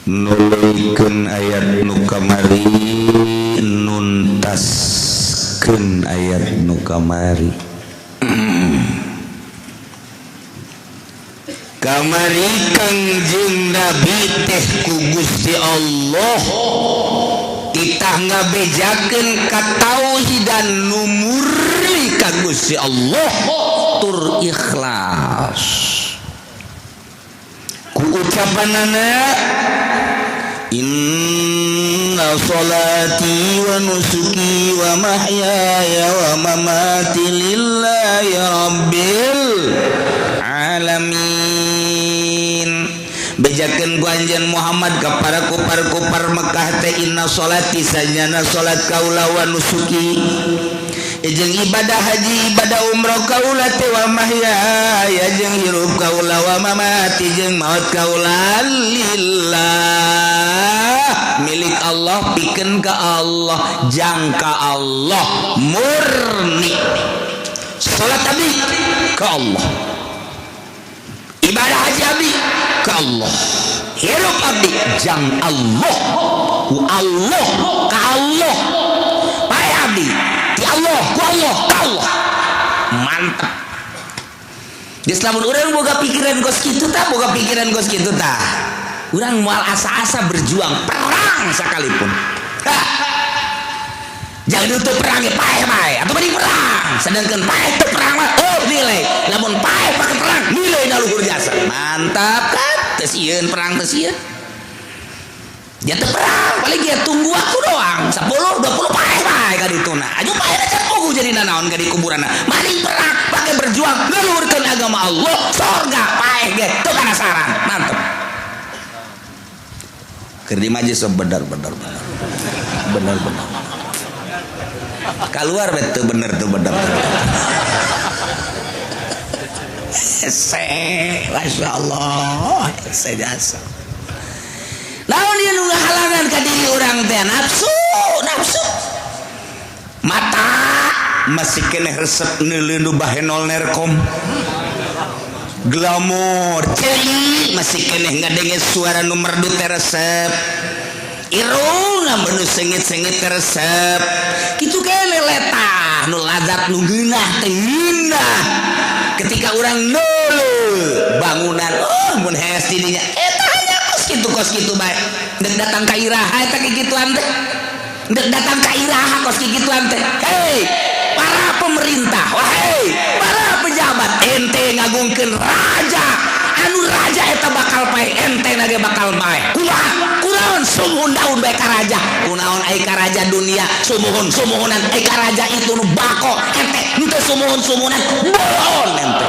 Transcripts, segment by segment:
Nuluykeun ayat nu kamari, nuntaskeun ayat nu kamari. Kamari Kangjeng Nabi teh ku Gusti Allah titah ngabejakeun katauhidan nu murni ka Gusti Allah tur ikhlas. Ku ucapanana, "Inna salati wa nusuki wa mahyaya wa mamati lillahi rabbil alamin." Bejakeun ku anjeun Muhammad ka para kupar-kupar Mekah teh, "Inna salati," sajana salat kaula, "wa nusuki," jeung ibadah haji, ibadah umroh kaula teh, "wa mahyaya," jeung hirup kaula, "wa mamati," jeung maut kaula, "lillah," milik Allah, pikeun ka Allah, jangka Allah murni. Salat abdi ka Allah, ibadah haji abdi ka Allah, hirup abdi jang Allah, ku Allah, ka Allah, paeh abdi ti Allah, ku Allah, ka Allah. Mantap. Geus, lamun urang boga pikiran kos kitu tah, boga pikiran kos kitu tah, urang moal asa-asa berjuang perang sekalipun. Hah. Jangan itu perang ya paeh bae atau mending perang, sedangkan paeh teu perang mah oh nilai, lamun paeh pakai perang nilai na luhur jasa. Mantap kan? Teu sieun perang, teu sieun dia teu perang, paling dia tunggu waktu doang 10 20 paeh bae ka dituna aju paeh can puguh jadi nanaon ka di kuburanna. Mending perang pakai berjuang ngeluhurkeun agama Allah, sorga paeh ge teu penasaran. Mantap. Keur di majlis, bener bener bener bener bener, keluar betul bener tuh, bener. Hese, masya Allah, hese jasa. Naon ieu nu ngahalangan ka diri urang teh? Nafsu, nafsu. Mata masih keneh resep neuleuh nu bahenol nerkom. Glamor, ceuli masih keneh ngadenge suara nu merdu teh resep. Irung nu sengit-sengit teh resep. Kitu keneh letah nu lazat nu ngeunah teh ngeunah. Ketika urang neuleuh bangunan, oh mun hees di dinya eta hanya kos kitu, kos kitu bae. Dek datang ka iraha eta kikituan teh? Dek datang ka iraha kos kikituan teh? Hei para pemerintah, wahai para pejabat, ente ngagungkeun raja anu raja eta bakal paeh, ente nage bakal paeh. Kumaha? Kunaon sumuhun daun bae ka raja? Kunaon ai ka raja dunia sumuhun sumuhunan, ai ka raja itu nu bako ente henteu sumuhun sumuhunan? Bolon ente.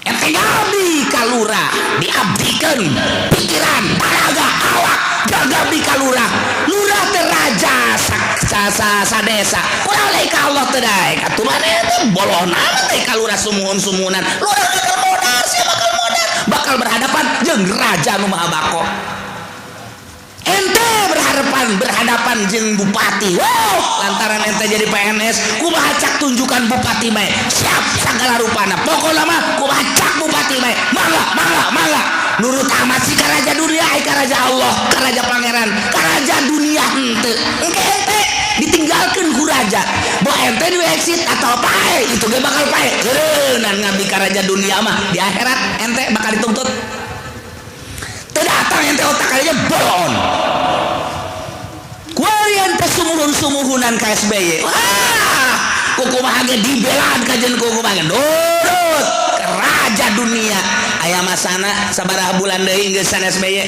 Ente ngabdi ka lurah, diabdikeun pikiran, tanaga, awak, gagabdi ka lurah. Lurah teh raja sa sa sa desa. Kunaon ai ka Allah teu daek atuh? Maneh teh bolon amat teh ka lurah sumuhun sumuhunan. Lurah bakal modar, sia bakal modar, bakal berhadapan jeung raja nu maha bako. Ente berhadapan jeung bupati, wow, lantaran ente jadi PNS, kumaha cak tunjukan bupati bae siap sagala rupana. Pokokna mah kumaha cak bupati bae mangga mangga mangga, nurut amat sih ka raja dunia. Ai ka raja Allah, ka raja pangeran, ka raja dunia henteu. Engke ente ditinggalkeun ku raja, bo ente di exit atau pae, itu ge bakal pae. Eureunnan ngabdi ka raja dunia mah, di akhirat ente bakal dituntut. Teu datang ente otak aja bolon. Kuari ente sumuhun-sumuhunan ka SBY, wah, kukumaha ge dibelaan kajen, kukumaha ge nurut ke raja dunia. Aya masana sabaraha bulan deui geus SBY,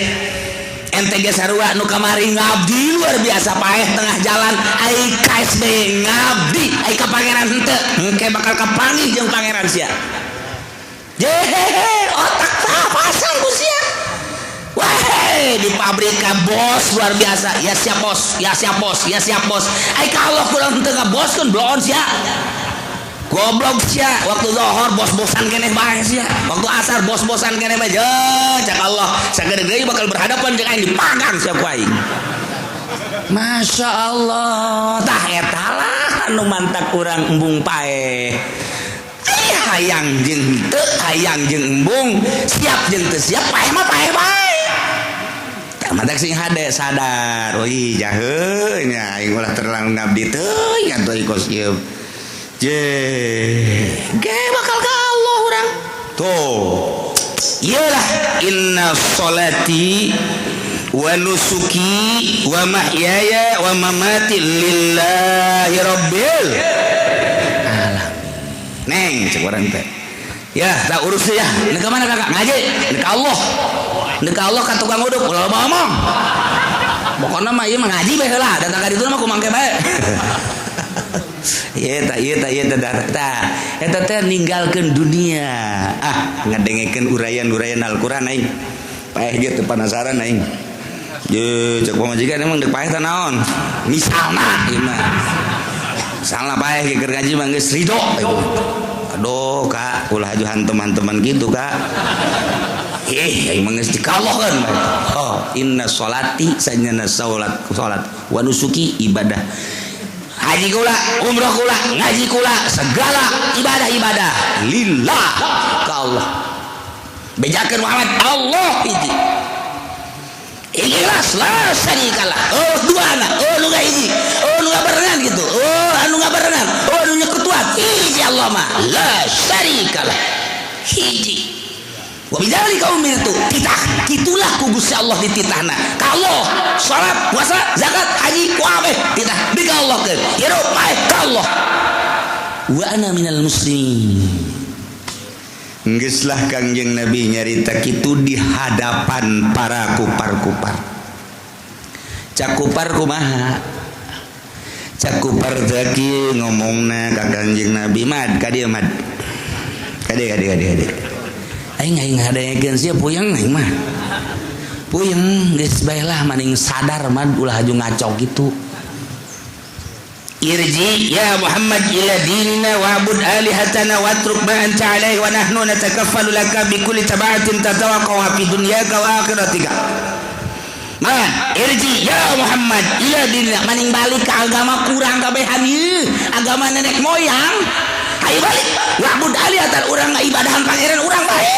ente ge sarua nu kamari ngabdi luar biasa, paeh tengah jalan. Ai ka SBY ngabdi, ai ka pangeran henteu. Engke bakal kapanggih jeung pangeran sia. Jehehe, otak tah pasang ku sia. Wah, di pabrik bos luar biasa. Ya siap bos, ya siap bos, ya siap bos. Ai ka Allah kurang henteu ngaboskeun, bloon sia. Goblok sia, waktu zuhur bos-bosan keneh bae sia. Waktu asar bos-bosan keneh bae. Cak Allah, sagede deui bakal berhadapan jeung aing, dipagang sia ku aing. Masya Allah, tah eta lah anu mantak urang embung paeh. Hayang jeung henteu, hayang jeung embung, siap jeung teu siap, paeh mah paeh bae. Matak sing hade sadar. Oh ih jahe nya aing ulah terlalu ngabdi teuing atuh kos ieu. Je, ge bakal ka Allah urang. Tuh. Iyalah inna sholati wa nusuki wa mahyaya wa mamati lillahi rabbil alamin. Neng cek urang teh. Ya, tak urus ya. Nek mana kakak? Ngaji. Nek Allah. Nek Allah ka tukang uduk ulah ngomong. Pokokna mah ieu mah ngaji bae heula, datang ka ditu mah kumangke bae. Ieu ta ieu ta ieu ta ta. Eta teh ninggalkeun dunia. Ah, ngadengekeun uraian-uraian Al-Qur'an aing. Paeh ge teu penasaran aing. Ye, cek pamajikan emang deuk paeh teh naon? Misalna ieu mah. Misalna paeh ge keur ngaji mah geus ridho. Aduh, Kak, ulah aju hantem-hanteman gitu, Kak. Eh, aing mah geus dikallohkeun bae. Oh, inna sholati sanyana salat salat wa nusuki ibadah. Haji kula, umroh kula, ngaji kula, segala ibadah-ibadah lillah ka Allah. Bejakeun Muhammad Allah hiji. Ikhlas la syarikalah. Oh dua anak, oh nu hiji, oh nu barengan gitu. Oh anu ngabarengan, oh anu nyekutuan. Hiji Allah mah la syarikalah. Hiji. Wa bidzalika umirtu. Titah kitulah ku Gusti Allah dititahna. Ka Allah, salat, puasa, zakat, haji, kabeh titah di ka Allah keun. Hirup bae ka Allah. Wa ana minal muslimin. Geus lah Kangjeng Nabi nyarita kitu di hadapan para kupar-kupar. Cak kupar kumaha? Cak kupar teh kieu ngomongna ka Kangjeng Nabi, mad ka dieu mad. Ka dieu ka dieu ka dieu ka dieu. Aing aing ngadengekeun sia puyeng aing mah. Puyeng geus bae lah maning sadar mad ulah aju ngaco kitu. Irji ya Muhammad ila dinina wa'bud alihatana watruk ma anta alaihi wa nahnu natakaffalu laka bi kulli tabatin tatawaqqa'a fi dunyaka wa akhiratika. Man, irji ya Muhammad ila dinina maning balik ke agama kurang kabehan ieu, agama nenek moyang. Ayo balik wa'bud alihatan urang ngibadahan pangeran urang bae.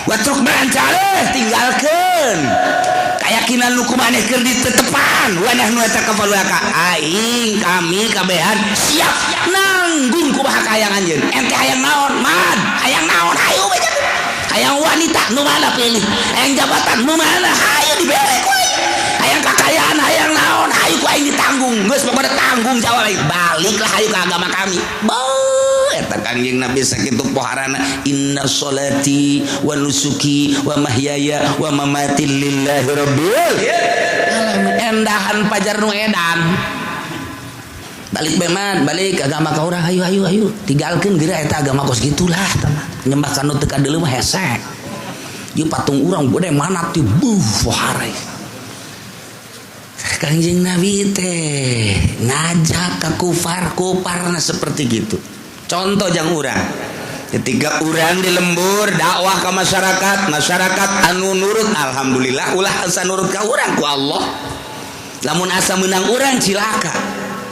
Watruk ma anta alaihi tinggalkeun keyakinan lu kumaneh keur ditetepan wa nahnu natakaffalu laka aing kami kabehan siap nanggung kumaha kahayang anjeun ente hayang naon mad hayang naon hayu beja hayang wanita nu mana pilih hayang jabatan nu mana hayu dibere ku aing hayang kakayaan hayang naon hayu ku aing ditanggung geus pokona tanggung jawab aing baliklah hayu ke agama kami. Beuh eta Kangjeng Nabi sakitu poharana inna sholati wa nusuki wa mahyaya wa mamati lillahi rabbil alamin. Endahan pajar nu edan balik beman balik agama ka urang hayu hayu hayu tinggalkeun geura eta agama kos gitulah nyembah ka nu teu kadeuleu mah hese ieu patung urang gede mana ti buh pohare. Kangjeng Nabi teh ngajak ka kufar kufarna seperti gitu. Contoh jang urang ketika urang di lembur dakwah ke masyarakat, masyarakat anu nurut alhamdulillah, ulah asa nurut ka urang ku Allah. Lamun asa menang urang cilaka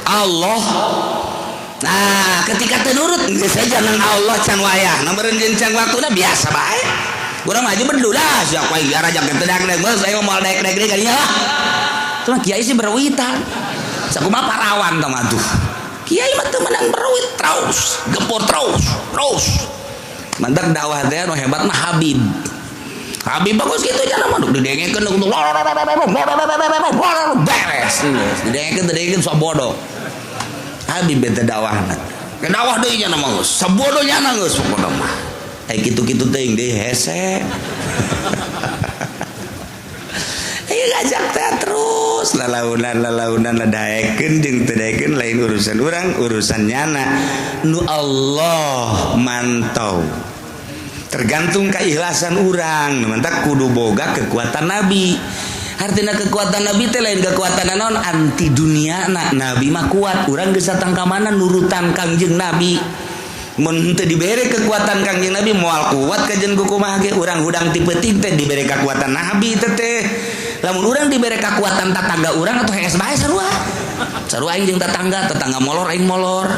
Allah. Nah ketika teu nurut geus saja nang Allah can wayah nomor jeung can waktuna biasa bae. Urang maju berdulah siapa aing biar aja teu dang dang geus aing moal daek daek deui ka dinya lah. Cuma kiai sih berwitan. Sakumaha parawan tah mah tuh. Kiai mah teu menang beruit terus, gempur terus, terus. Mantak dakwah teh nu hebat mah Habib. Habib bagus gitu aja mah didengekeun beres. Didengekeun didengekeun sabodo. Habib bete dakwahna. Ke dakwah deui nya mah geus. Sabodo nya geus pokona mah. Aya kitu-kitu teuing deui hese. Ayo ngajak teh terus lalaunan lalaunan ladaekeun jeung teu daekeun lain urusan urang, urusan nyana nu Allah mantau. Tergantung keikhlasan urang, mantak kudu boga kekuatan nabi. Artinya kekuatan nabi teh lain kekuatan naon anti dunia na. Nabi mah kuat, urang geus datang ka mana nurutan Kangjeng Nabi. Mun teu dibere kekuatan Kangjeng Nabi moal kuat kajen kumaha ge urang hudang ti peuting teh dibere kekuatan nabi teh teh. Lamun urang dibere kekuatan tatangga urang atau hees bae sarua. Sarua aing jeung tatangga, tetangga molor aing molor.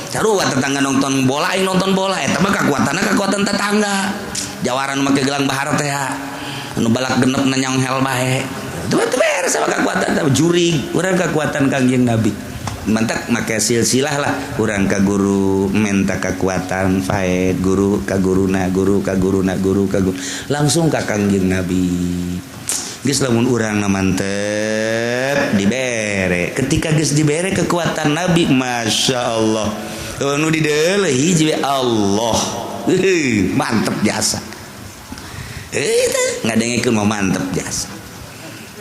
Sarua tetangga nonton bola aing nonton bola eta mah kekuatanna kekuatan tetangga. Jawaran make gelang bahar teh. Anu balak genep nyonghel bae. Teu beres sama kekuatan jurig, urang kekuatan Kangjeng Nabi. Mantak make silsilah lah, urang ka guru menta kekuatan faed, guru ka guruna, guru ka guruna, guru ka guru, langsung ka Kangjeng Nabi. Geus lamun urang mantep dibere. Ketika geus dibere kekuatan Nabi, Masya Allah. Nu dideuleuh hiji Allah. Mantep jasa. Teh ngadengekeun mah mantep jasa.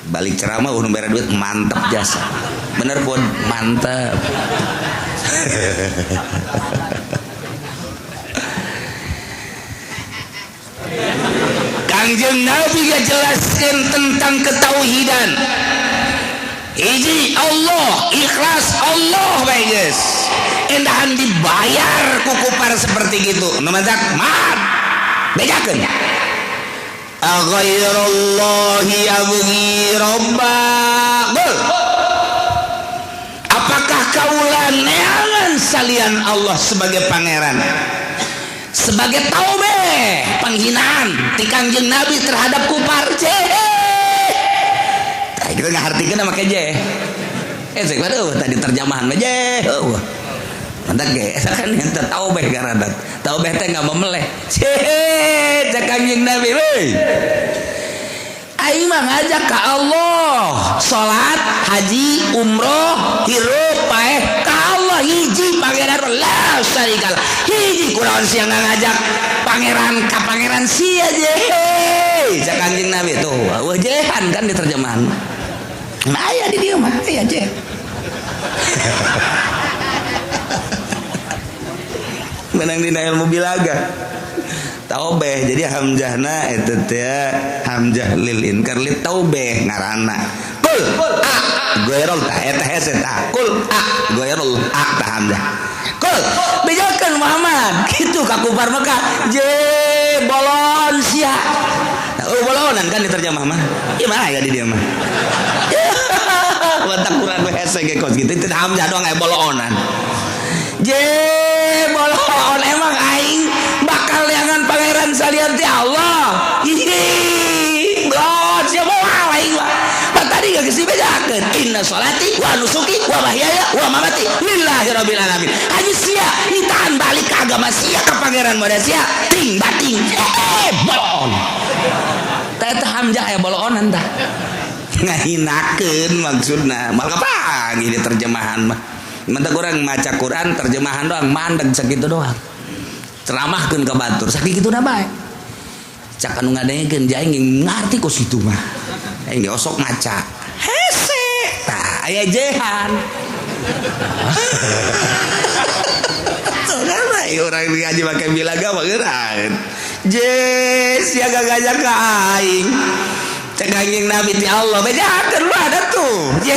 Balik ceramah nu mere duit mantep jasa. Bener pun mantep. Kangjeng Nabi ngajelaskeun tentang ketauhidan. Hiji Allah, ikhlas Allah bae geus. Endahan dibayar ku kupar seperti gitu. Nu mantak mat. Bejakeun. Aghairallahi abghi rabba. Gol. Apakah kaula neangan salian Allah sebagai pangeran? Sebagai taubeh penghinaan ti Kangjeng Nabi terhadap kupar. Tah kita ngahartikeun make je. Sek waduh tadi terjemahan mah je. Eueuh. Mantak ge eta kan henteu taubeh garanat. Taubeh teh enggak memeleh. Cek Kangjeng Nabi we. Aing mah ngajak ka Allah, salat, haji, umroh, hirup paeh ka Allah hiji pangeran la syarikalah. Hiji kunaon sia ngajak pangeran ka pangeran sia je. Cek Kangjeng Nabi tuh, eueuh jehan kan di terjemahan. Nah aya di dieu mah aya je. Menang dina ilmu bilaga. Taubeh jadi hamzahna eta teh hamzah lil inkar li taubeh ngaranna. Qul a ghairul ta eta hese ta. Qul a ghairul a ta hamzah. Qul bejakeun Muhammad kitu ka kufar Mekah je bolon sia. Oh bolonan kan diterjemah mah. Ieu mah aya di dieu mah. Batak Quran we hese ge kos kitu teu hamzah doang aya bolonan. Je bolon emang aing bakal neangan pangeran salian ti Allah. Ih, belon sia moal aing mah. Pan tadi geus dibejakeun inna sholati wa nusuki wa mahyaya wa mamati lillahi rabbil alamin. Haji sia nitahan balik ke agama sia ka pangeran moda sia ting bating. Bolon. Tah eta hamzah aya bolonan tah. Ngahinakeun maksudna. Mal kapanggih di terjemahan mah. Mantak urang maca Quran terjemahan doang mandeg sakitu doang. Ceramahkeun ka batur sakituna bae. Cak anu ngadengekeun aing ngarti kos kitu mah. Aing ge osok maca. Hese tah aya jehan. Saudara urang ngaji make bilaga mah geuraan. Je sia gagajak ka aing. Cek Kangjeng Nabi ti Allah bejakeun lu ada tuh. Je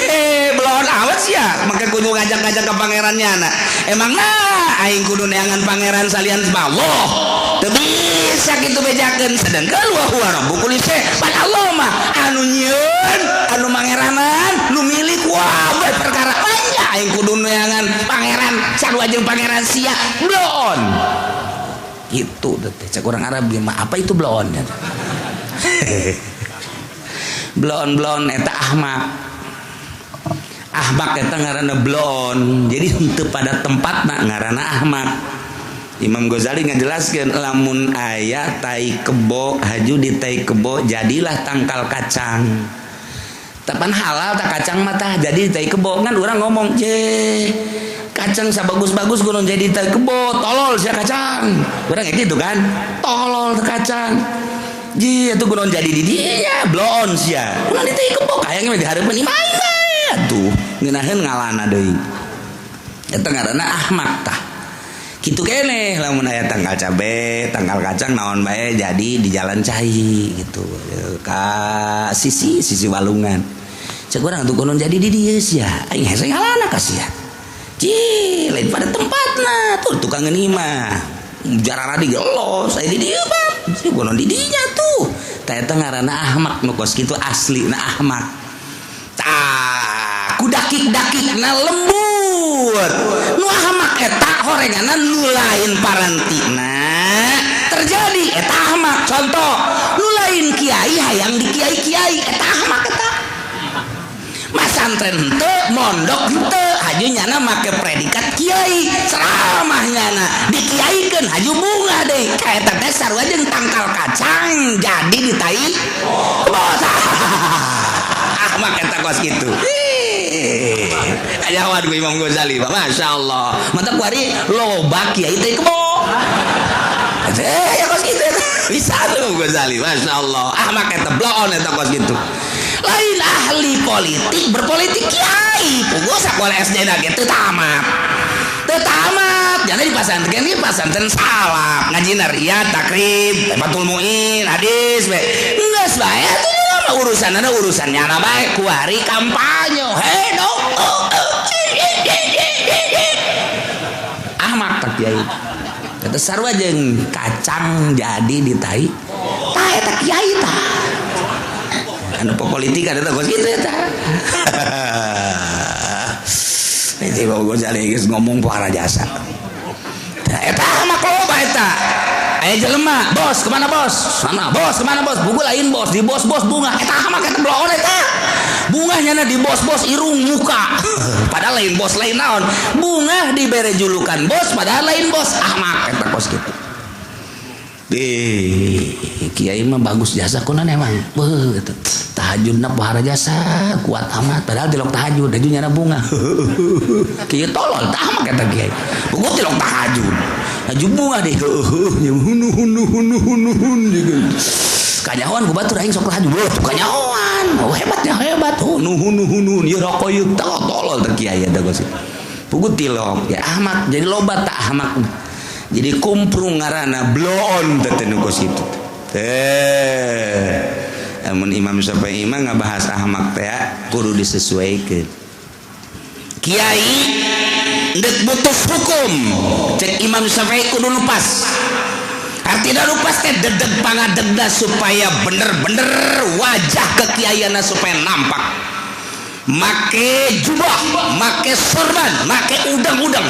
belon amat sia make kudu ngajak-ngajak ka pangerannya na. Emang nah aing kudu neangan pangeran salian Allah. Teu bisa kitu bejakeun sedengkeun wa huwa rabbu kulli syai. Pan Allah mah anu nyieun, anu mangeranan, nu milik wae perkara. Banyak aing kudu neangan pangeran sarua jeung pangeran sia. Bloon. Gitu teh cek urang Arab ge mah apa itu bloon? Bloon-bloon eta ahmak. Ahmak eta ngaranna bloon. Jadi henteu pada tempatna ngaranna ahmak. Imam Ghazali ngajelaskeun lamun aya tai kebo haju di tai kebo jadilah tangkal kacang. Tapan halal tak kacang mah tah jadi tai kebo kan urang ngomong je kacang sabagus-bagus kudu jadi tai kebo tolol sia kacang. Urang kayak gitu kan. Tolol kacang. Ji itu kunaon jadi di dinya bloon sia. Kunaon di tai kebo hayang mah dihareupeun imah atuh ngeunaheun ngalana deui. Eta ngaranna ahmak tah. Kitu keneh lamun aya tangkal cabe, tangkal kacang naon bae jadi di jalan cai gitu. Ka sisi sisi walungan. Cek urang atuh kunaon jadi di dieu sia. Aing hese ngalana ka sia. Ji lain pada tempatna tuh tukang imah. Jararadi gelos aya di dieu mah. Si kunaon di dinya tuh. Tah eta ngaranna ahmak nu kos kitu aslina ahmak. Tah, ku dakik-dakikna lembut. Nu ahmak eta horenganna nu lain parantina terjadi eta ahmak. Contoh, nu lain kiai Kiai hayang di kiai-kiai, eta ahmak eta. Masantren henteu, mondok henteu, haju nyana make predikat kiai, ceramah nyana dikiaikeun haju bunga deui. Ka eta teh sarua jeung tangkal kacang jadi di tai bos. Ahmak eta kos kitu. Ayawan ku Imam Ghazali, Masya Allah. Mantap kuari loba kiai teh kebo. Eh, ya kos kitu eta. Bisa tuh Ghazali, Masya Allah. Ahmak eta bloon eta kos kitu. Lain ahli politik berpolitik kiai. Puguh sakola SD na ge teu tamat. Teu tamat. Jangan di pasantren, di pasantren salaf. Ngaji Riyad, Takrib, Fathul Muin, hadis we. Geus bae atuh mah urusanna urusan nyana bae kuari kampanye. He no. Oh, oh, ahmak tak kiai. Eta sarua jeung kacang jadi di tai. Tah eta kiai tah. Anu politik ada kos kitu eta. Itu Imam Ghazali geus ngomong pohara jasa. Tah eta ahmak loba eta. Aya jelema, bos kemana bos? Sana, bos kemana bos? Buku lain bos, di bos-bos bunga. Eta ahmak eta bloon eta. Bunga nyana di bos-bos irung muka. Padahal lain bos lain naon. Bunga dibere julukan bos padahal lain bos. Ahmak eta kos kitu. Ih, kiai mah bagus jasa kunan emang. Beuh gitu. Tahajudna pohara jasa kuat amat padahal tilok tahajud haju nyana bunga. Kiai tolol tah ahmak eta kiai. Buku tilok tahajud. Haju bunga deh. Hunu hunu hunu hunu hunu gitu. Kanyahoan ku batur aing sok tahajud. Beuh, kanyahoan. Oh hebatnya hebat. Hunu hunu hunu ieu rokok ieu tolol teh kiai eta gosip. Pugu tilok ya ahmak jadi loba tak ahmak. Jadi kumprung ngaranna bloon teh nu kos kitu. Teh. Amun Imam Syafi'i mah ngabahas ahmak teh kudu disesuaikeun. Kiai ndek butuh hukum cek Imam Syafi'i kudu nu pas. Artinya nu pas teh dedeg pangadegna supaya bener-bener wajah kekiaianna supaya nampak. Make jubah, make sorban, make udang-udang.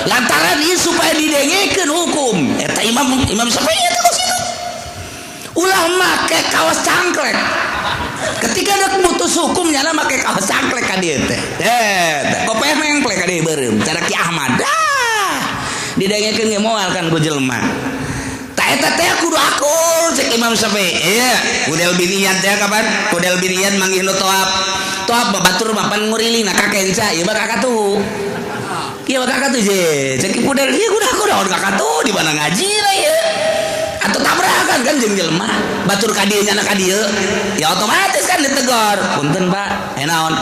Lantaran ini supaya didengekeun hukum. Eta Imam Imam Syafi'i eta kos kitu. Ulah make kaos cangklek. Ketika dek mutus hukum nyana make kaos cangklek ka dieu teh. Eh, kopeh mengplek ka dieu beureum cara Ki Ahmad. Ah, didengekeun ge moal kan ku jelema. Tah eta teh kudu akur cek Imam Syafi'i. Iya, Fudel bin Iyad teh kapan? Fudel bin Iyad manggih nu toap. Toap batur mapan nguriling na kakenca ieu mah kakatuh. Ieu mah kakatuh je. Cek Fudel ieu kudu akur naon kakatuh di mana ngaji lah ieu. Atau tabrakan kan jeung jelema. Batur ka dieu nyana ka dieu. Ya otomatis kan ditegor. Punten Pak, eh naon?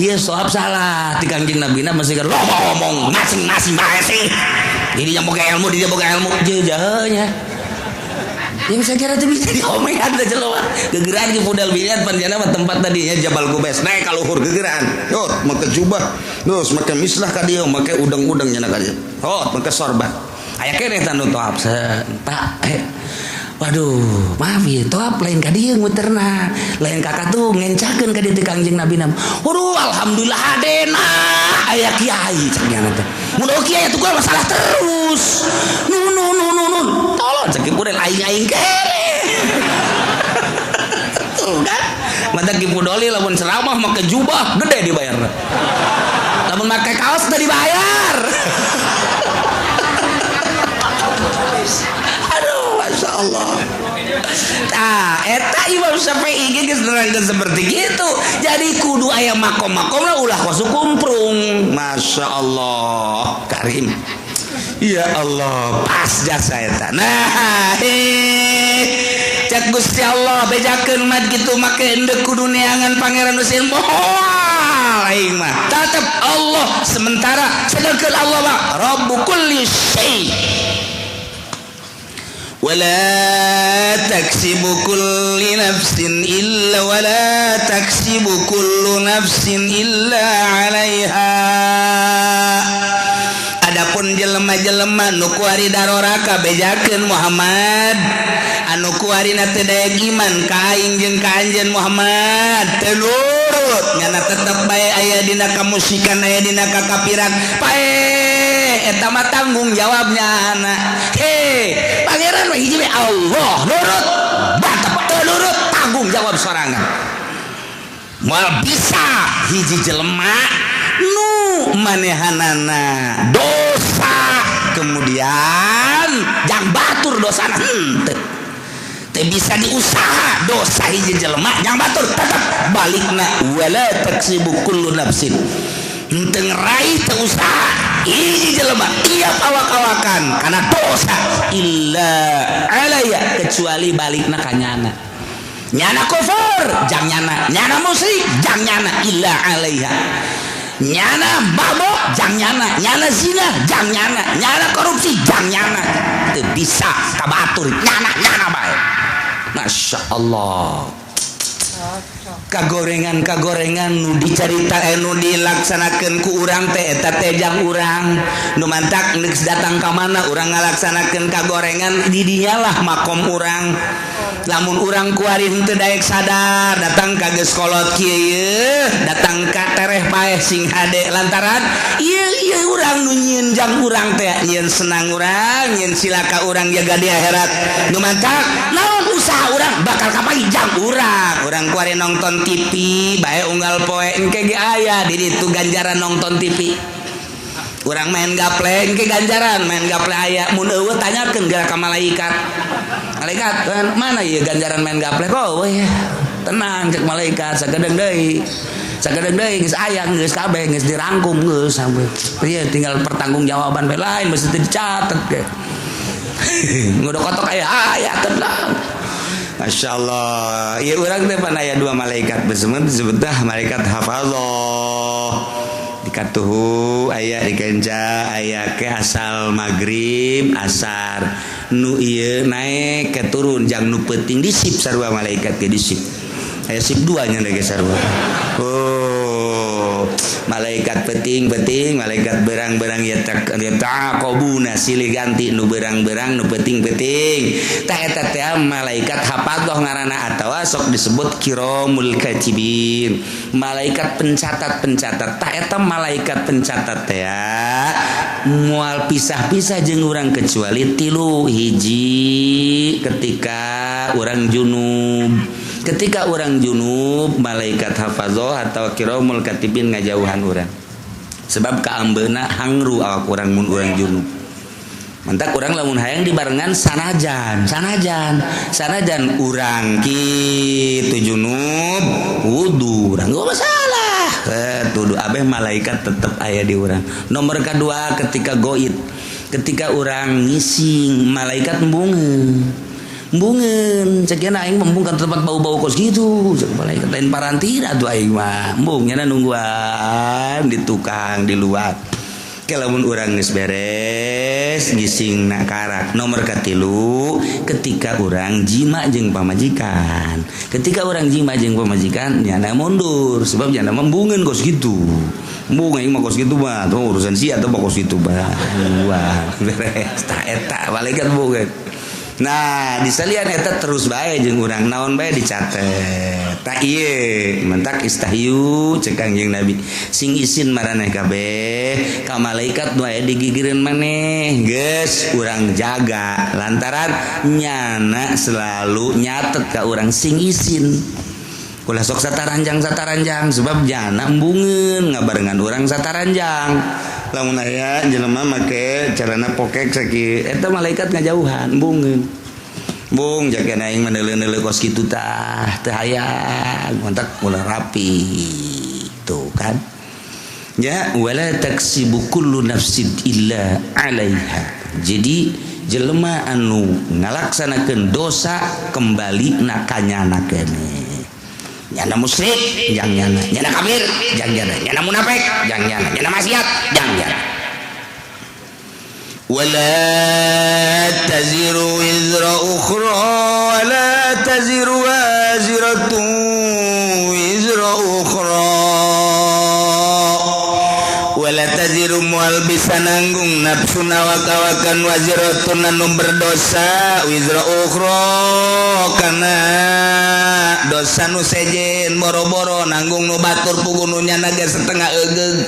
Ieu sohab salah ti Kangjeng Nabina masih kan loba ngomong masing-masing bae sih. Jadi yang boga ilmu, dia boga ilmu je jahenya. Yang saya kira itu bisa diomengan teh jelema. Gegeran ke Fudel bin Iyad panjana mah tempat tadinya Jabal Gubes naik ka luhur gegeran. Yo, make jubah. Terus make mislah ka dieu, make udang-udang nyana ka dieu. Oh, make sorban. Aya keneh tah nu toap. Pak, eh waduh, maaf ya, toap lain ka dieu muterna. Lain kakak tuh ngencakeun ka dieu teh Kangjeng Nabi nam. Waduh, alhamdulillah hadena aya kiai cek nyana teh. Mun kiai atuh gua masalah terus. Nu nu nu nu nu. Tolong cek Fudel aing-aing kere. Tuh kan? Mata Ki Fudoli lamun ceramah make jubah gede dibayar. Lamun make kaos teu dibayar. Aduh, Masya Allah. Nah, eta Imam Syafi'i ge geus nerangkeun seperti gitu. Jadi kudu aya makom-makomna ulah kos kumprung. Masya Allah, Karim. Ya Allah, pas jasa eta. Nah, cek Gusti Allah bejakeun mat kitu make endek kudu neangan Pangeran Husein moal aing mah. Tetep Allah sementara sedangkan Allah mah Rabbu kulli syai. ولا تكسب كل نفس إلا ولا تكسب كل نفس إلا عليها. Adapun jelema-jelema nu kuari daroraka bejakeun Muhammad anu kuarina teu daya iman ka aing jeung ka anjeun Muhammad teu nurut nyana tetep bae aya dina kamusikan aya dina kakapiran pae eta mah tanggung jawabnya anak. He pangeran mah hiji we Allah nurut batak teu nurut tanggung jawab sorangan. Moal bisa hiji jelema nu manehanana dosa kemudian jang batur dosana, henteu. Teu bisa diusaha dosa hiji jelema jang batur, tetep balikna wala taksibu kullu nafsin. Henteu ngeraih, teu usaha hiji jelema tiap awak-awakan karena dosa illa alaya, kecuali balikna ka nyana. Nyana kufur jang nyana, nyana musyrik jang nyana, illa alaiha. Nyana mabok jang nyana, nyana zina jang nyana, nyana korupsi jang nyana. Teu bisa ka batur, nyana nyana bae. Masya Allah, kagorengan kagorengan nu dicarita, nu dilaksanakeun ku urang teh, eta teh jang urang. Nu mantak geus datang ka mana urang ngalaksanakeun kagorengan, di dinyalah makom urang. Lamun urang kuari henteu daek sadar, datang ka geus kolot kieu, datang ka tereh paeh sing hade, lantaran ieu ieu urang nu nyieun jang urang teh, nyieun senang urang, nyieun silaka urang jaga di akhirat. Nu mantak naon usaha urang bakal kapagi jang urang. Urang kuari nonton TV bae unggal poe, engke ge aya di ditu ganjaran nonton TV. Urang main gaple, engke ganjaran main gaple aya. Mun euweuh, tanyakeun geura ka malaikat. "Malaikat, mana ieu ganjaran main gaple kok euweuh ya?" "Tenang," cek malaikat, "sakedeung deui, sakedeung deui geus aya, geus kabeh geus dirangkum, geus sampai ieu tinggal pertanggungjawaban bae, lain mesti dicatet ge ngudah kotok aya aya, tenang." Masya Allah. Ya, urang teh pan aya dua malaikat bersama, disebut dah malaikat hafazah. Di katuhu aya, di kenca aya, ke asal maghrib asar nu ieu naik ke turun jang nu penting di sip sarua malaikat ke di sip. Aya sip dua nya ge sarua. Oh, malaikat penting-penting, malaikat berang-berang ya tak yataqabuna, silih ganti nu berang-berang, nu penting-penting. Tah, eta teh malaikat hafadzah ngaranna atawa sok disebut kiramul katibin, malaikat pencatat-pencatat. Tah, eta malaikat pencatat teh moal pisah-pisah jeung urang kecuali tilu hiji: ketika urang junub. Ketika urang junub, malaikat hafazah atau kiramul katibin ngajauhan urang, sebab kaambeuna hangru awak urang mun urang junub. Mantak urang lamun hayang dibarengan, sanajan sanajan sanajan urang kitu junub, wudu urang gak masalah, tuduh abeh malaikat tetep aya di urang. Nomor kedua, ketika goib, ketika urang ngising, malaikat embungeun embungeun. Cek aing, "Embung kan tempat bau-bau kos gitu." Cek malaikat, "Lain parantina tuh, aing mah embung." Nyana nungguan di tukang di luar. Lamun urang geus beres ngising nak karak. Nomor katilu, ketika urang jima jeung pamajikan. Ketika urang jima jeung pamajikan, nyana mundur, sebab nyana embungeun kos gitu. "Embung, aing mah kos gitu mah tuh urusan sia atau kos gitu mah." Wah, beres. Tah, eta malaikat embungeun. Nah, disalian eta terus bae jeung urang, naon bae dicatet. Tak ieu mentak istahyu cek Kangjeng Nabi, sing isin maraneh kabeh ka malaikat nu aya digigireun maneh. Geus urang jaga, lantaran nyana selalu nyatet ka urang. Sing isin, ulah sok sataranjang sataranjang, sebab jana embungeun ngabarengan urang sataranjang. Lamun aya jelema make celana pokek sakieu, eta malaikat ngajauhan, embungeun. "Bung, jaga aing mah neuleuh-neuleuh kos kitu tah, teu hayang." Mantak ulah rapi tuh kan ya. Wala taksibu kullu nafsin illa 'alaiha. Jadi jelema anu ngalaksanakeun dosa, kembali na kanyana keneh. Nyana musyrik jang nyana, nyana kafir jang nyana, nyana munafik jang nyana, nyana maksiat jang nyana. ولا تزر وزر أخرى ولا تزر وازرة وزر أخرى. ولا تزر moal bisa nanggung nafsun awak-awakan, waziratun anu berdosa, wizra ukhra kana dosa nu sejen. Boro-boro nanggung nu batur, puguh nu nyana ge setengah egeug.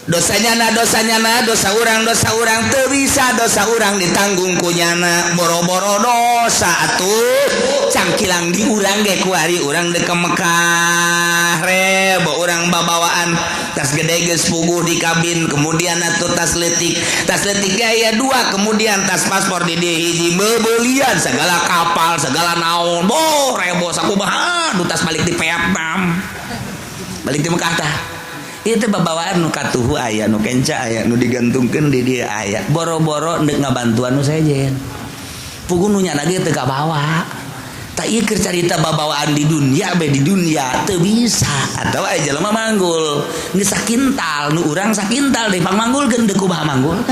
Dosanya na, dosanya na, dosa urang, dosa urang, teu bisa dosa urang ditanggung ku nyana. Boro-boro dosa atuh, cangkilang di urang ge. Kuari urang dek ke Mekah, rebo urang babawaan tas gede geus puguh di kabin. Kemudian atuh tas leutik, tas leutik aya dua, kemudian tas paspor di dieu hiji, bebelian segala kapal, segala naon. Boh, rebo sakumaha nu tas balik di Vietnam, balik di Mekah. Tah, itu babawaan nu katuhu aya, nu kenca aya, nu digantungkeun di dieu aya. Boro-boro ndek ngabantuan nu sejen, puguh nu nyana ge teu kabawa. Tak, ieu keur carita babawaan di dunia be. Di dunia teu bisa. Atau aya jelema manggul geus sakintal, nu urang sakintal deui pangmanggulkeun, deuk kumaha manggul?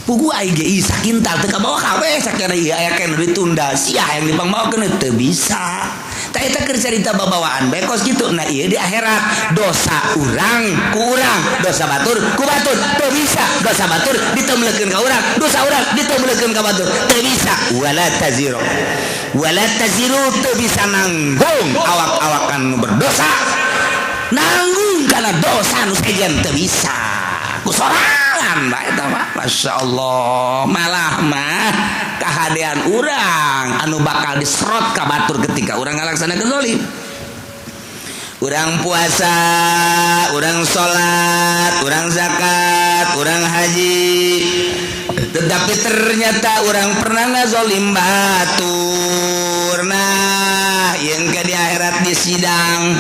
Puguh aing ge sakintal teu kabawa kabeh. Sakana ieu aya keneh ditunda, sia yang dipangmawakeun teu bisa. Tak, eta keur carita babawaan bae kos kitu. Nah, ieu di akhirat dosa urang ku urang, dosa batur ku batur, teu bisa dosa batur ditemblekeun ka urang, dosa urang ditemblekeun ka batur, teu bisa. Wala taziru, wala taziru, teu bisa nanggung awak-awakan nu berdosa, nanggung karena dosa nu sejen teu bisa ku sorangan bae eta mah. Masya Allah, malah mah kahadean urang anu bakal diserot ka batur ketika urang ngalaksanakeun zalim. Urang puasa, urang salat, urang zakat, urang haji, tetapi ternyata urang pernah ngazolim batur. Nah, yang ke di akhirat di sidang,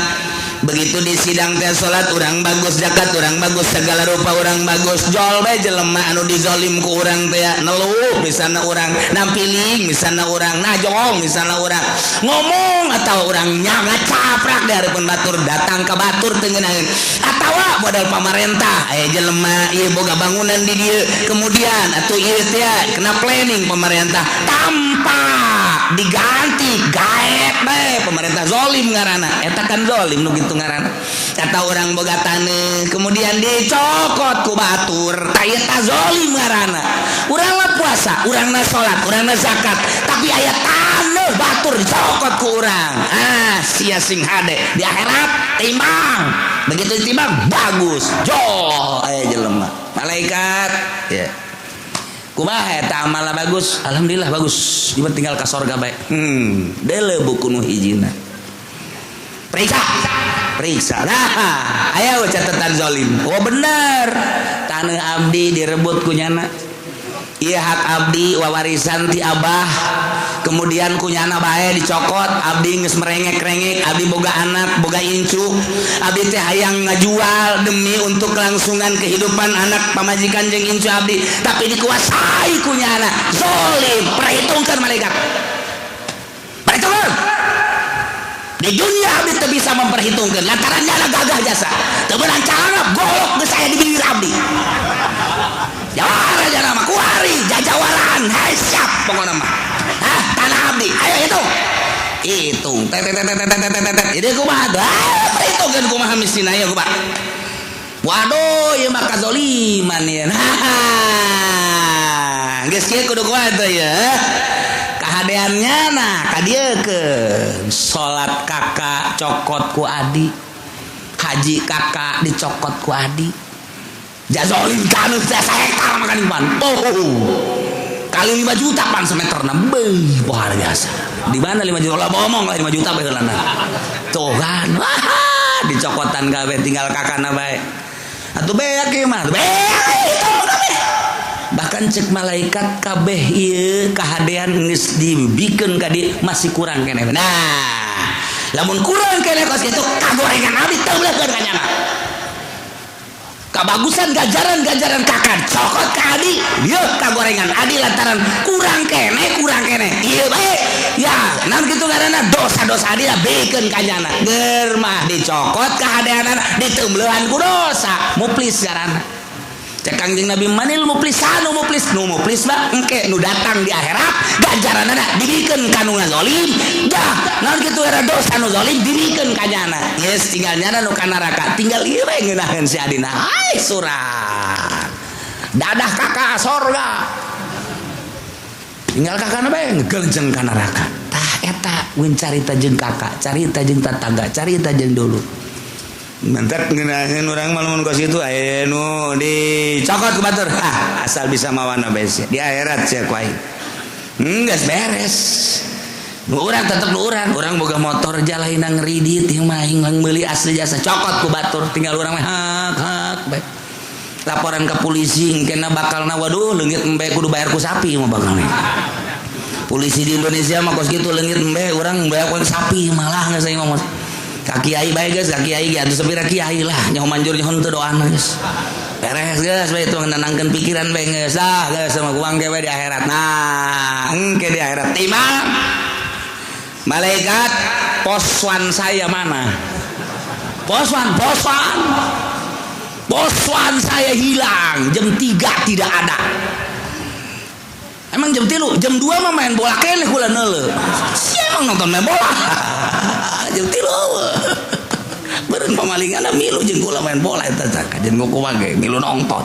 begitu di sidang teh, salat urang bagus, zakat urang bagus, segala rupa urang bagus. Jol bae jelema anu dizolim ku urang teh neluh, misalnya urang nampiling, misalnya urang najong, misalnya urang ngomong atau urang ngacaprak di hareupeun batur, datang ke batur teu ngeunaheun. Atawa modal pamarentah, aya jelema ieu boga bangunan di dieu, kemudian atuh ieu teh kena planning pemerintah, tanpa diganti gaet bae pemerintah. Zolim ngaranna eta kan, zolim nu kitu ngaranna. Kata orang boga taneuh, kemudian dicokot ku batur, tah eta zolim ngaranna. Urang mah puasa, urang na salat, urang na zakat, tapi aya taneuh batur dicokot ku urang. Ah, sia sing hade di akhirat timbang. Begitu ditimbang bagus, jol aya jelema, malaikat ya, kumaha eta amalna? Bagus, alhamdulillah bagus, ieu tinggal ka sorga bae. Deuleu buku nu hijina, periksa, periksa. Nah, aya catatan zolim. Oh, bener, tanah abdi direbut ku nyana. Iya, hak abdi wawarisan ti abah, kemudian ku nyana bae dicokot. Abdi geus merengek-rengek, abdi boga anak, boga incu, abdi teh hayang ngajual demi untuk kelangsungan kehidupan anak, pamajikan jeung incu abdi, tapi dikuasai ku nyana. Zolim. Perhitungkan, malaikat, perhitungkan. Di dunia abdi teu bisa memperhitungkan lantaran nyana gagah jasa, teu meunang cara golok geus aya di bibir abdi. Jawara jana mah kuari jajawaran. Hai, siap pokokna mah. Hah, tanah abdi ayo hitung, hitung, tet tet tet tet tet tet tet. Ini kumaha tuh? Ah, perhitungkeun kumaha mistina ya, kumaha? Waduh, ieu mah kazoliman ya. Nah, geus kieu kudu kumaha tuh ya kahadeannya? Nah, kadieukeun salat kakak cokot ku adi, haji kakak dicokot ku adi. Jazolim kanu teh hektar makan iman. Oh, kali 5 juta pan semeter beuh, luar biasa. Di mana 5 juta lah, ngomong lah 5 juta bae heulana. Tuh kan, wah, dicokotan kabeh, tinggal kakana bae. Atuh beak ieu mah, beak itu kabeh. Bahkan cek malaikat, kabeh ieu kahadean geus dibikeun ka dieu, masih kurang keneh. Nah, lamun kurang keneh kos kitu, kagorengan abdi teu ka nyana. Kabagusan ganjaran-ganjaran kakak cokot ka adi dia, kagorengan adi lantaran kurang kene, kurang kene iya baik ya. Naon kitu ngaranna? Dosa-dosa adi lah bikeun ka nyana. Ger mah dicokot kahadeanana, diteumbeuhan ku dosa. Muflis ngaranna. Cek Kangjeng Nabi, manil muflis? Nu muflis, nu muflis mah engke nu datang di akhirat, ganjaranana dibikeun ka nu ngazolim. Dah, naon kitu era dosa nu zalim dibikeun ka nyana. Geus tinggal nyana nu ka neraka, tinggal ieu we ngeunaheun si adina. Hai, surat dadah kakak sorga, tinggal kakakna bae ngegelejeng ka neraka. Tah, eta win carita jeung kakak, carita jeung tetangga, carita jeung dulu. Mentak ngeunaheun urang mah lamun kos kitu aya nu dicokot ku batur. Ah, asal bisa mawana bae sia. Di akhirat sia ku aing. Geus beres. Nu urang tetep nu urang, urang boga motor jalain ngridit ieu mah aing meuli asli jasa cokot ku batur, tinggal urang mah hak hak bae. Laporan ke polisi kena bakalna, waduh, leungit embe kudu bayar ku sapi mah bakalna. Polisi di Indonesia mah kos kitu, leungit embe urang bayar ku sapi malah geus aing ngomong. Ka kiai bae geus, ka kiai ge atuh sapira kiai lah nyaho manjur nyaho teu doana geus. Beres geus bae itu nenangkeun pikiran bae geus ah geus sama kuang ge di akhirat. Nah, engke di akhirat timang malaikat, poswan saya mana? Poswan, poswan. Poswan saya hilang jam 3 tidak ada. Emang jam 3, jam 2 mah main bola keneh kula neuleu. Siapa emang nonton main bola? Jam 3 beureun pamalingan milu jeung kula main bola eta tah kajian kumaha ge milu nonton.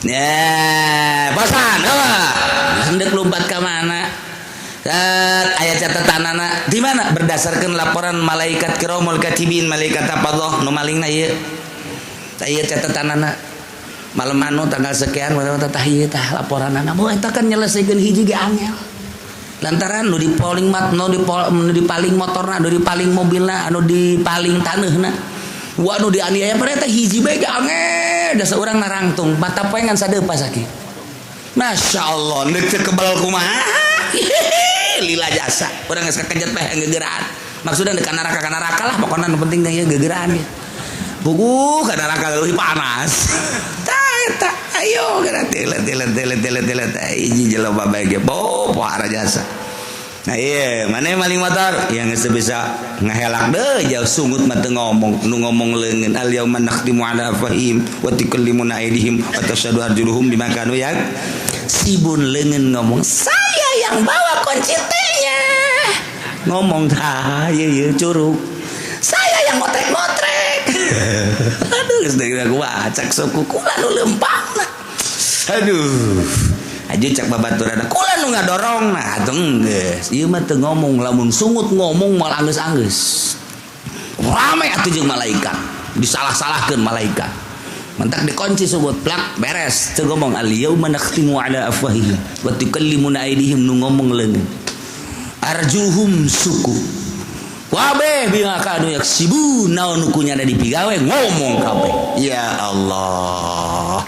Ya, bosan, eueuh. Hendeuk lompat ka mana? Set, aya catatanana di mana? Berdasarkan laporan malaikat kiramul katibin, malaikat apa nu malingna ieu. Tah ieu catatanana. Malam anu tanggal sekian tah ieu tah laporanana. Bu eta kan nyelesaikeun hiji ge angel. Lantaran nu dipaling mat nu nu dipaling motorna, nu dipaling mobilna, anu dipaling taneuhna. Wa nu dianiaya pada eta hiji bae ge angel. Dasar urang narangtung, mata poe ngan sadeupa sakieu. Masya Allah, deuk teu kebal kumaha? Lila jasa. Urang geus kakejet bae gegeraan. Maksudna deuk ka neraka lah pokona nu penting teh gegeraan ge. Buku ka neraka leuwih panas. Tah eta, ayo geura tele tele tele tele tele hiji jelema bae ge bo pohara jasa. Nah iya, mana yang maling motor? Yang geus bisa ngahelak deh jauh sungut mah teu ngomong, nu ngomong leungeun al yauma nakhtimu ala afwahihim wa tukallimuna aydihim wa tasyhadu arjuluhum bima kanu yak. Sibun leungeun ngomong, saya yang bawa kunci T-nya. Ngomong tah, ieu ieu curug. Saya yang motrek-motrek. Aduh, geus deui aku cak suku kula nu leumpangna. Aduh. Aja cak babaturan kula nu ngadorong, nah atuh geus. Ieu mah teu ngomong, lamun sungut ngomong moal anggeus-anggeus. Rame atuh jeung malaikat. Disalah-salahkeun malaikat. Mentak dikunci sungut plak beres. Teu ngomong al yauma nakhtimu ala afwahihim wa tukallimuna aydihim, nu ngomong leungeun. Arjuhum suku. Wabe bima kanu yaksibun, naon nu kunyana dipigawe ngomong kabeh. Ya Allah.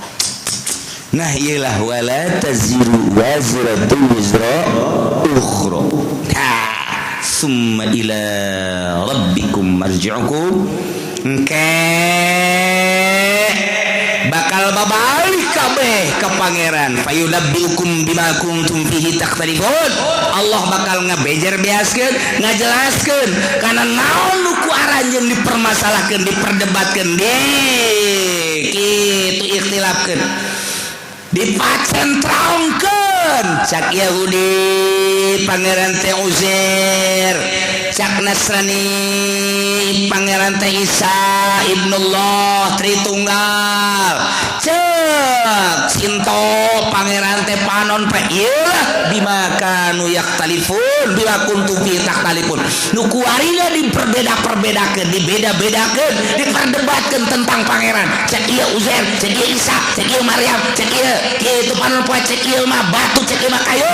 Nah iyalah wala taziru waziratu wizra ukhra. Ha, summa ila rabbikum marji'ukum. Engke bakal babalik kabeh ke pangeran, fayunabbiukum bima kuntum fihi takhtalifun. Allah bakal ngabejer beaskeun, ngajelaskeun kana naon nu ku aranjeun dipermasalahkeun, diperdebatkeun, di kitu ikhtilafkeun, dipacentrongkeun. Cak Yahudi pangeran teh Uzair, cak Nasrani pangeran teh Isa ibnullah Tritunggal, cek Sinto pangeran teh panon pe. Ieu bima kanu yaktalifun, bima kuntum fi takhtalifun, nu kuarina diperbeda-perbedakeun, dibeda-bedakeun, diperdebatkeun tentang pangeran. Cek ieu Uzair, cek ieu Isa, cek ieu Maryam, cek ieu kieu panon poe, cek ieu mah batu, cek ieu mah kayu.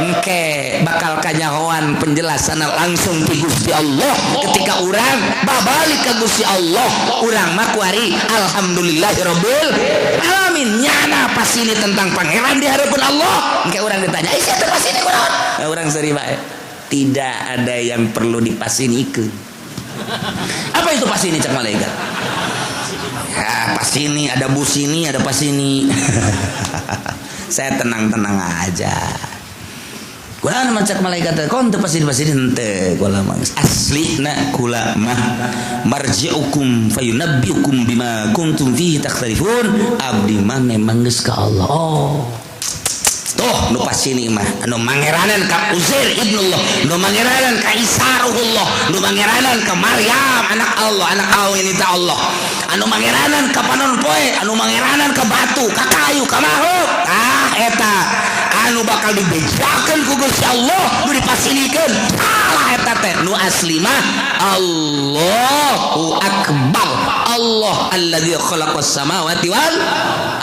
Engke bakal kanyahoan penjelasan langsung ti Gusti Allah ketika urang babalik ke Gusti Allah. Urang mah kuari alhamdulillahirabbil alamin, nyana pas ini tentang pangeran di hadapan Allah. Engke urang ditanya, "Eh, siapa pas ini kunaon?" Nah, urang seri bae, tidak ada yang perlu dipasinikeun. Apa itu pas ini? Cak malaikat. Ya, pas ini ada bus, ini ada pas ini. Saya tenang-tenang aja. Kula mah cak malaikat kon teu pasti pasti henteu, kula mah aslina kula mah marji'ukum fayunabbiukum bima kuntum fihi takhtalifun. Abdi mah memang geus ka Allah. Oh. Tuh nu pasini mah anu mangeranan ka Uzair ibnullah, nu mangeranan ka Isa ruhullah, nu mangeranan ka Maryam anak Allah, anak awin itu Allah, anu mangeranan ka panon poe, anu mangeranan ka batu, ka kayu, ka makhluk. Ah, eta anu bakal dibejakeun ku Gusti Allah, nu dipasinikeun salah eta teh. Nu asli mah Allahu akbar. Allah alladzi khalaqas samawati wal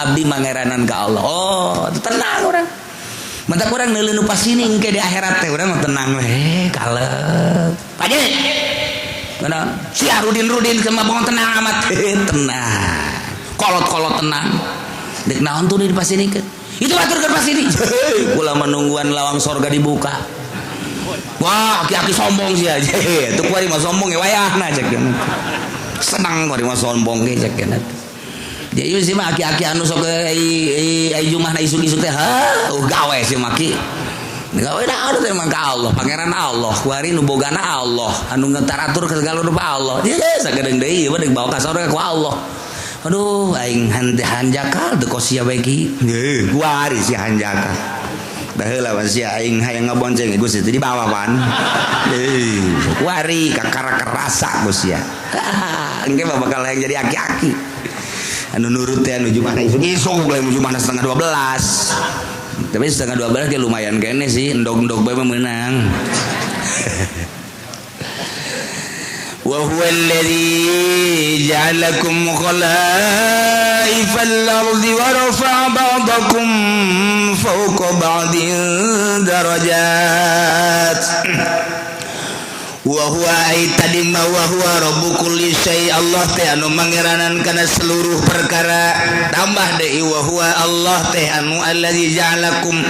abdi mangeranan ka Allah. Oh, tenang urang. Matak urang neuleuh nu pasini engke di akhirat teh urang mah tenang we, kalem. Paje. Mana si Rudin-rudin ke mah tenang amat. Tenang. Kolot-kolot tenang. Dek naon tuh di pasinikeun? Itu batur keur pasini. Kula menungguan lawang sorga dibuka. Wah, aki-aki sombong sih aja. Itu kuari mah sombong ya wayahna cek. Senang kuari mah sombong ge cek. Jadi sih mah aki-aki anu sok ai jumahna isuk-isuk teh, ha, gawe sih maki. Gawe dah teh mah ka Allah, pangeran Allah, kuari nu bogana Allah, anu ngetaratur ke segala rupa Allah. Ye, sagedeung deui mah deuk bawa ka sorga ku Allah. Aduh, aing hanjakal teu kos sia bae ki. Heuh, kuari si hanjakal. Baheula mah sia aing hayang ngabonceng Gusti teh dibawa pan. Heuh, kuari kakara kerasa Gusti sia. Engke mah bakal hayang jadi aki-aki. Anu nurut teh anu jumahna isuk-isuk lain jumahna 11.30. Tapi 11.30 ge lumayan kene sih, endog-endog bae mah meunang. Wa huwa alladhi ja'alakum khalaifal ardi wa rafa'a ba'dakum fawqa ba'din darajat. Wa huwa ay tadi ma wa huwa rabbu kulli syai, Allah teh anu mangeranan kana seluruh perkara. Tambah deui wa huwa Allah teh anu allazi ja'alakum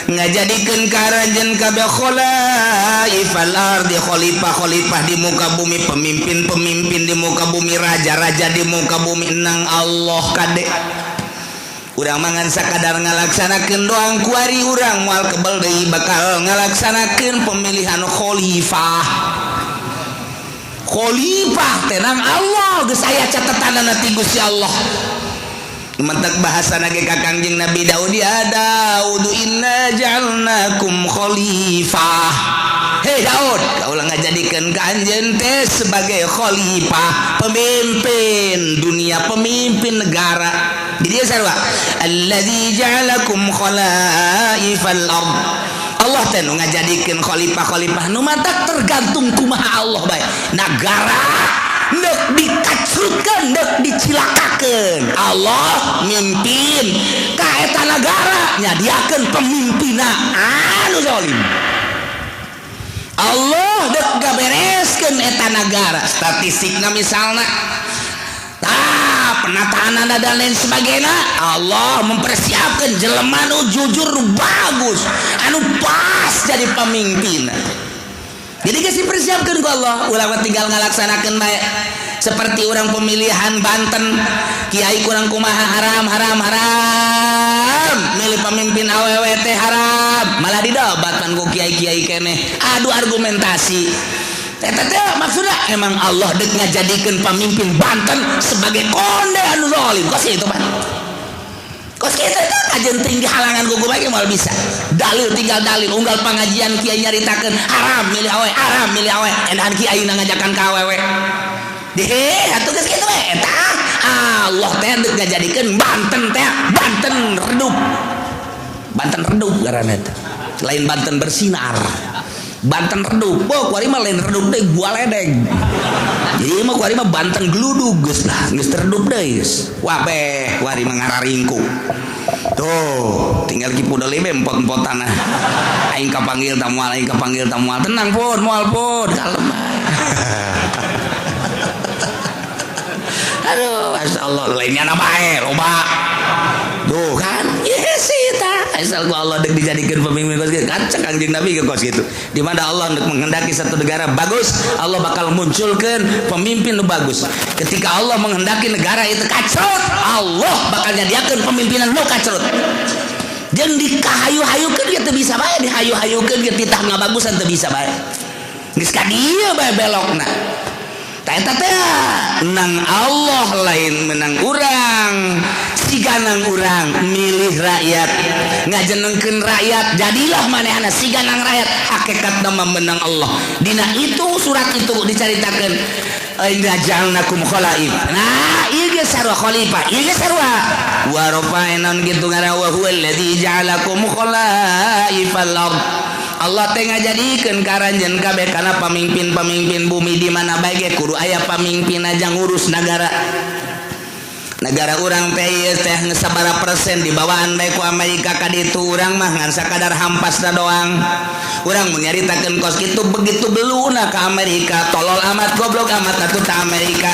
ngajadikeun ka aranjeun kabeh khalaifal ardi, khalifah-khalifah di muka bumi, pemimpin-pemimpin di muka bumi, raja-raja di muka bumi nang Allah kade. Urang mangan sakadar ngalaksanakeun doang kuari urang moal kebel deui bakal ngalaksanakeun pemilihan khalifah. Khalifah tenang Allah geus aya catatanana ti Gusti Allah. Mentek bahasa nage ka Kangjeng Nabi Daud, ya Daud inna ja'alnakum khalifah. Hei Daud, kaulah ngajadikeun ka anjeun teh sebagai khalifah, pemimpin dunia, pemimpin negara. Jadi dia sarua allazi ja'alakum khalaifal ard. Allah teh nu ngajadikeun khalifah-khalifah nu matak tergantung kumaha Allah bae. Nagara ndek dikacrutkeun, ndek dicilakakeun. Allah mimpin ka eta nagara, nyadiakeun pemimpinna anu zalim. Allah dek gabereskeun eta nagara. Statistikna misalna penataan dan lain sebagainya, Allah mempersiapkan jelema nu jujur, nu bagus, anu pas jadi pemimpin. Jadi geus dipersiapkeun ku Allah, ulah mah tinggal ngalaksanakeun bae. Seperti orang pemilihan Banten, kiai kurang kumaha haram haram haram, milih pemimpin awewe teh haram, malah didebatkan ku kiai-kiai keneh, adu argumentasi. Eta teh maksudnya emang Allah dek ngajadikeun pemimpin Banten sebagai konde anu zalim. Kos itu pan. Kos kitu itu kajian tinggi halangan gugu bae moal bisa. Dalil tinggal dalil unggal pengajian kiai nyaritakeun haram milih awe, haram milih awe. Endahan kiai ngajakan ka awewe. Deh, atuh geus kitu we eta Allah teh dek ngajadikeun Banten teh Banten redup. Banten redup ngaranna teh. Lain Banten bersinar. Banten redup. Oh, kuari mah lain redup deui, gua ledeng. Jadi mah kuari mah Banten geludug geus lah, geus redup deui geus. Wabeh, kuari mah ngararingku. Tuh, tinggal Ki Pudel be empot-empot tanah. Aing kapanggil ta moal, aing kapanggil ta moal. Tenang pun, moal pun, kalem. Aduh, masyaallah, lainnya na bae, loba. Tuh kan, yes eta. Asal ku Allah dek dijadikan pemimpin kos gitu. Kan cek Kangjeng Nabi ke kos gitu. Di mana Allah untuk menghendaki satu negara bagus, Allah bakal munculkan pemimpin nu bagus. Ketika Allah menghendaki negara itu kacrut, Allah bakal nyadiakeun pemimpinan nu kacrut. Jeung dikahayu-hayukeun ge teu bisa bae, dihayu-hayukeun ge titah ngabagusan teu bisa bae. Geus ka dieu bae belokna. Eta teh nang Allah lain menang urang, siganang urang milih rakyat, ngajenengkeun rakyat, jadilah manehna siganang rakyat. Hakikatna mah menang Allah. Dina itu surat itu dicaritakeun inna ja'alnakum khalaif. Nah, ieu ge sarua khalifah, ieu ge sarua wa rafa'na gitu ngaran wa huwa allazi ja'alakum khalaifal ard. Allah teh ngajadikeun ka aranjeun kabeh kana pamimpin-pamimpin bumi. Di mana bae ge kudu aya pamimpin aja ngurus negara. Negara urang teh ieu teh geus sabaraha persen dibawaan bae ku Amerika ka ditu. Urang mah ngan sakadar hampasna doang. Urang mun nyaritakeun kos kitu, begitu beluna ka Amerika, tolol amat, goblok amat atuh ta Amerika,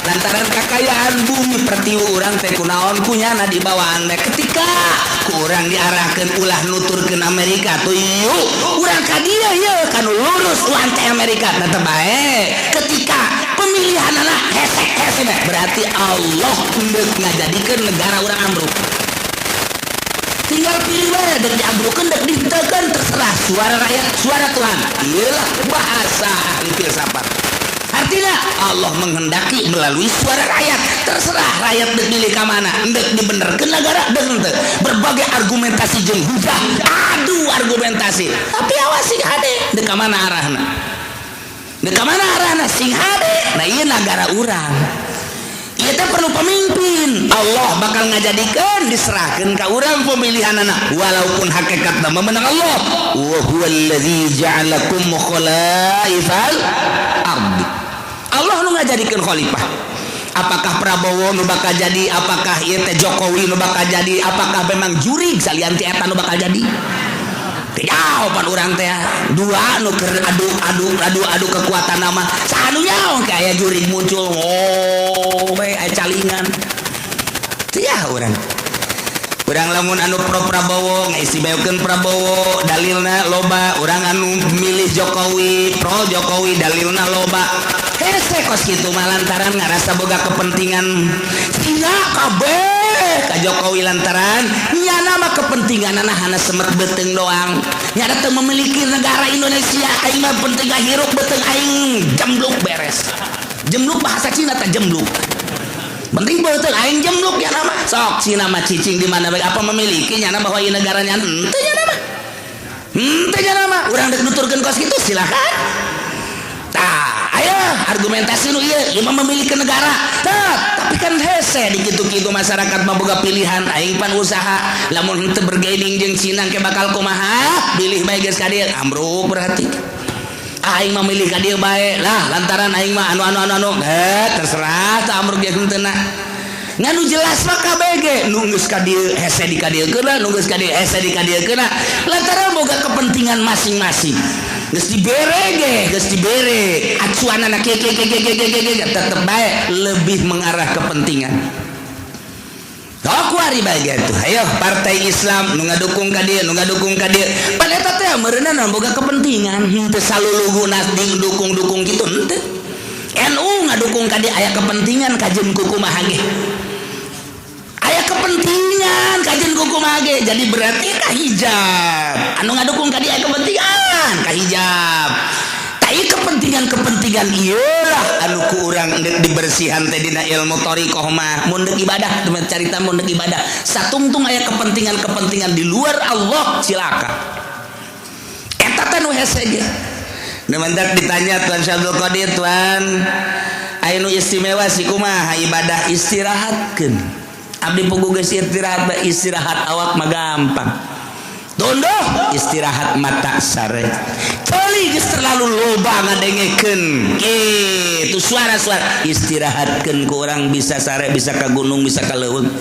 lantaran kekayaan bumi pertiwi urang teh kunaon kunyana dibawaan bae. Ketika ku urang diarahkeun ulah nuturkeun Amerika tuh, yuk urang ka dieu yeuh kanu lurus ulah teh Amerika, tetep bae ketika pemilihan anak hese hese, berarti Allah endek ngajadikeun negara urang ambruk. Tinggal pilih bae, dek diambrukeun, dek dihenteukeun, terserah. Suara rakyat suara Tuhan, iyalah bahasa ahli filsafat. Artinya Allah menghendaki melalui suara rakyat. Terserah rakyat dek milih ka mana, endek dibenerkeun negara dek henteu. Berbagai argumentasi jeung hujah, adu argumentasi, tapi awas, sing hade dek ka mana arahna, dek ka mana arahna, sing hade. Nah, ieu negara urang ieu teh perlu pemimpin. Allah bakal ngajadikeun, diserahkeun ka urang pemilihan anak, walaupun hakikatna memenang Allah. Wa huwallazi ja'alakum khalaifal ardi. Allah nu ngajadikeun khalifah. Apakah Prabowo nu bakal jadi, apakah ieu teh Jokowi nu bakal jadi, apakah memang jurig salian ti eta nu bakal jadi, jawaban urang teh dua nu keur adu adu adu adu kekuatan nama saha nu nyaho kayak jurig muncul. Oh, bae aya calingan teu ya urang. Urang lamun anu pro Prabowo ngaistimewakeun Prabowo, dalilna loba. Urang anu milih Jokowi, pro Jokowi, dalilna loba. Hese kos kitu mah lantaran ngarasa boga kepentingan. Sehingga kabeh ka Jokowi lantaran nyana mah kepentingan hana semet beuteung doang. Nyana teu memiliki negara Indonesia. Aing mah penting hirup, beuteung aing jembluk, beres. Jembluk bahasa Cina teh jembluk. Penting beuteung aing jembluk ya nama. Sok Cina mah cicing di mana bae, apa memiliki nyana bahwa ieu negaranya? Henteu nyana mah. Henteu nyana mah. Urang dek nuturkeun kos kitu silakan. Tah, ayo argumentasi nu ieu, ieu mah memiliki negara. Tah, tapi kan hese di kitu-kitu masyarakat mah boga pilihan. Aing pan usaha, lamun henteu bergaining jeung Cina ke bakal kumaha? Bilih bae geus ka dieu ambruk, berarti aing mah milih ka dieu bae lah lantaran aing mah anu anu anu anu. Eh, terserah tah ambruk jeung henteu. Ngan nu jelas mah KBG nu geus ka dieu hese di ka dieu keuna, nu geus ka dieu hese di ka dieu keuna, lantaran boga kepentingan masing-masing. Geus dibere ge, geus dibere acuanana kieu kieu kieu kieu kieu kieu, tetep bae lebih mengarah kepentingan. Aku hari bae tuh, ayo partai Islam nu ngadukung ka dieu, nu ngadukung ka dieu, pan eta teh meureunna boga kepentingan, henteu saluluguna dukung-dukung kitu, henteu. NU ngadukung ka dieu aya kepentingan, kajeun kumaha ge aya kepentingan, kajeun kumaha ge. Jadi berarti ka hijab anu ngadukung ka dieu aya kepentingan ka hijab. Tai kepentingan-kepentingan iyalah anu ku urang dibersihan teh dina ilmu thariqah mah. Mun deuk ibadah, teman carita mun deuk ibadah satungtung aya kepentingan-kepentingan di luar Allah, cilaka. Eta teh nu hese ge. Nu mendak ditanya Tuan Syabdul Qadir, "Tuan, aya nu istimewa sih, kumaha ibadah?" "Istirahatkeun. Abdi puguh geus istirahat bae." Istirahat awak mah gampang tunduh, istirahat mata sare. Ceuli geus terlalu loba ngadengekeun kitu suara-suara, istirahatkeun ku urang bisa sare, bisa ka gunung, bisa ka leuweung.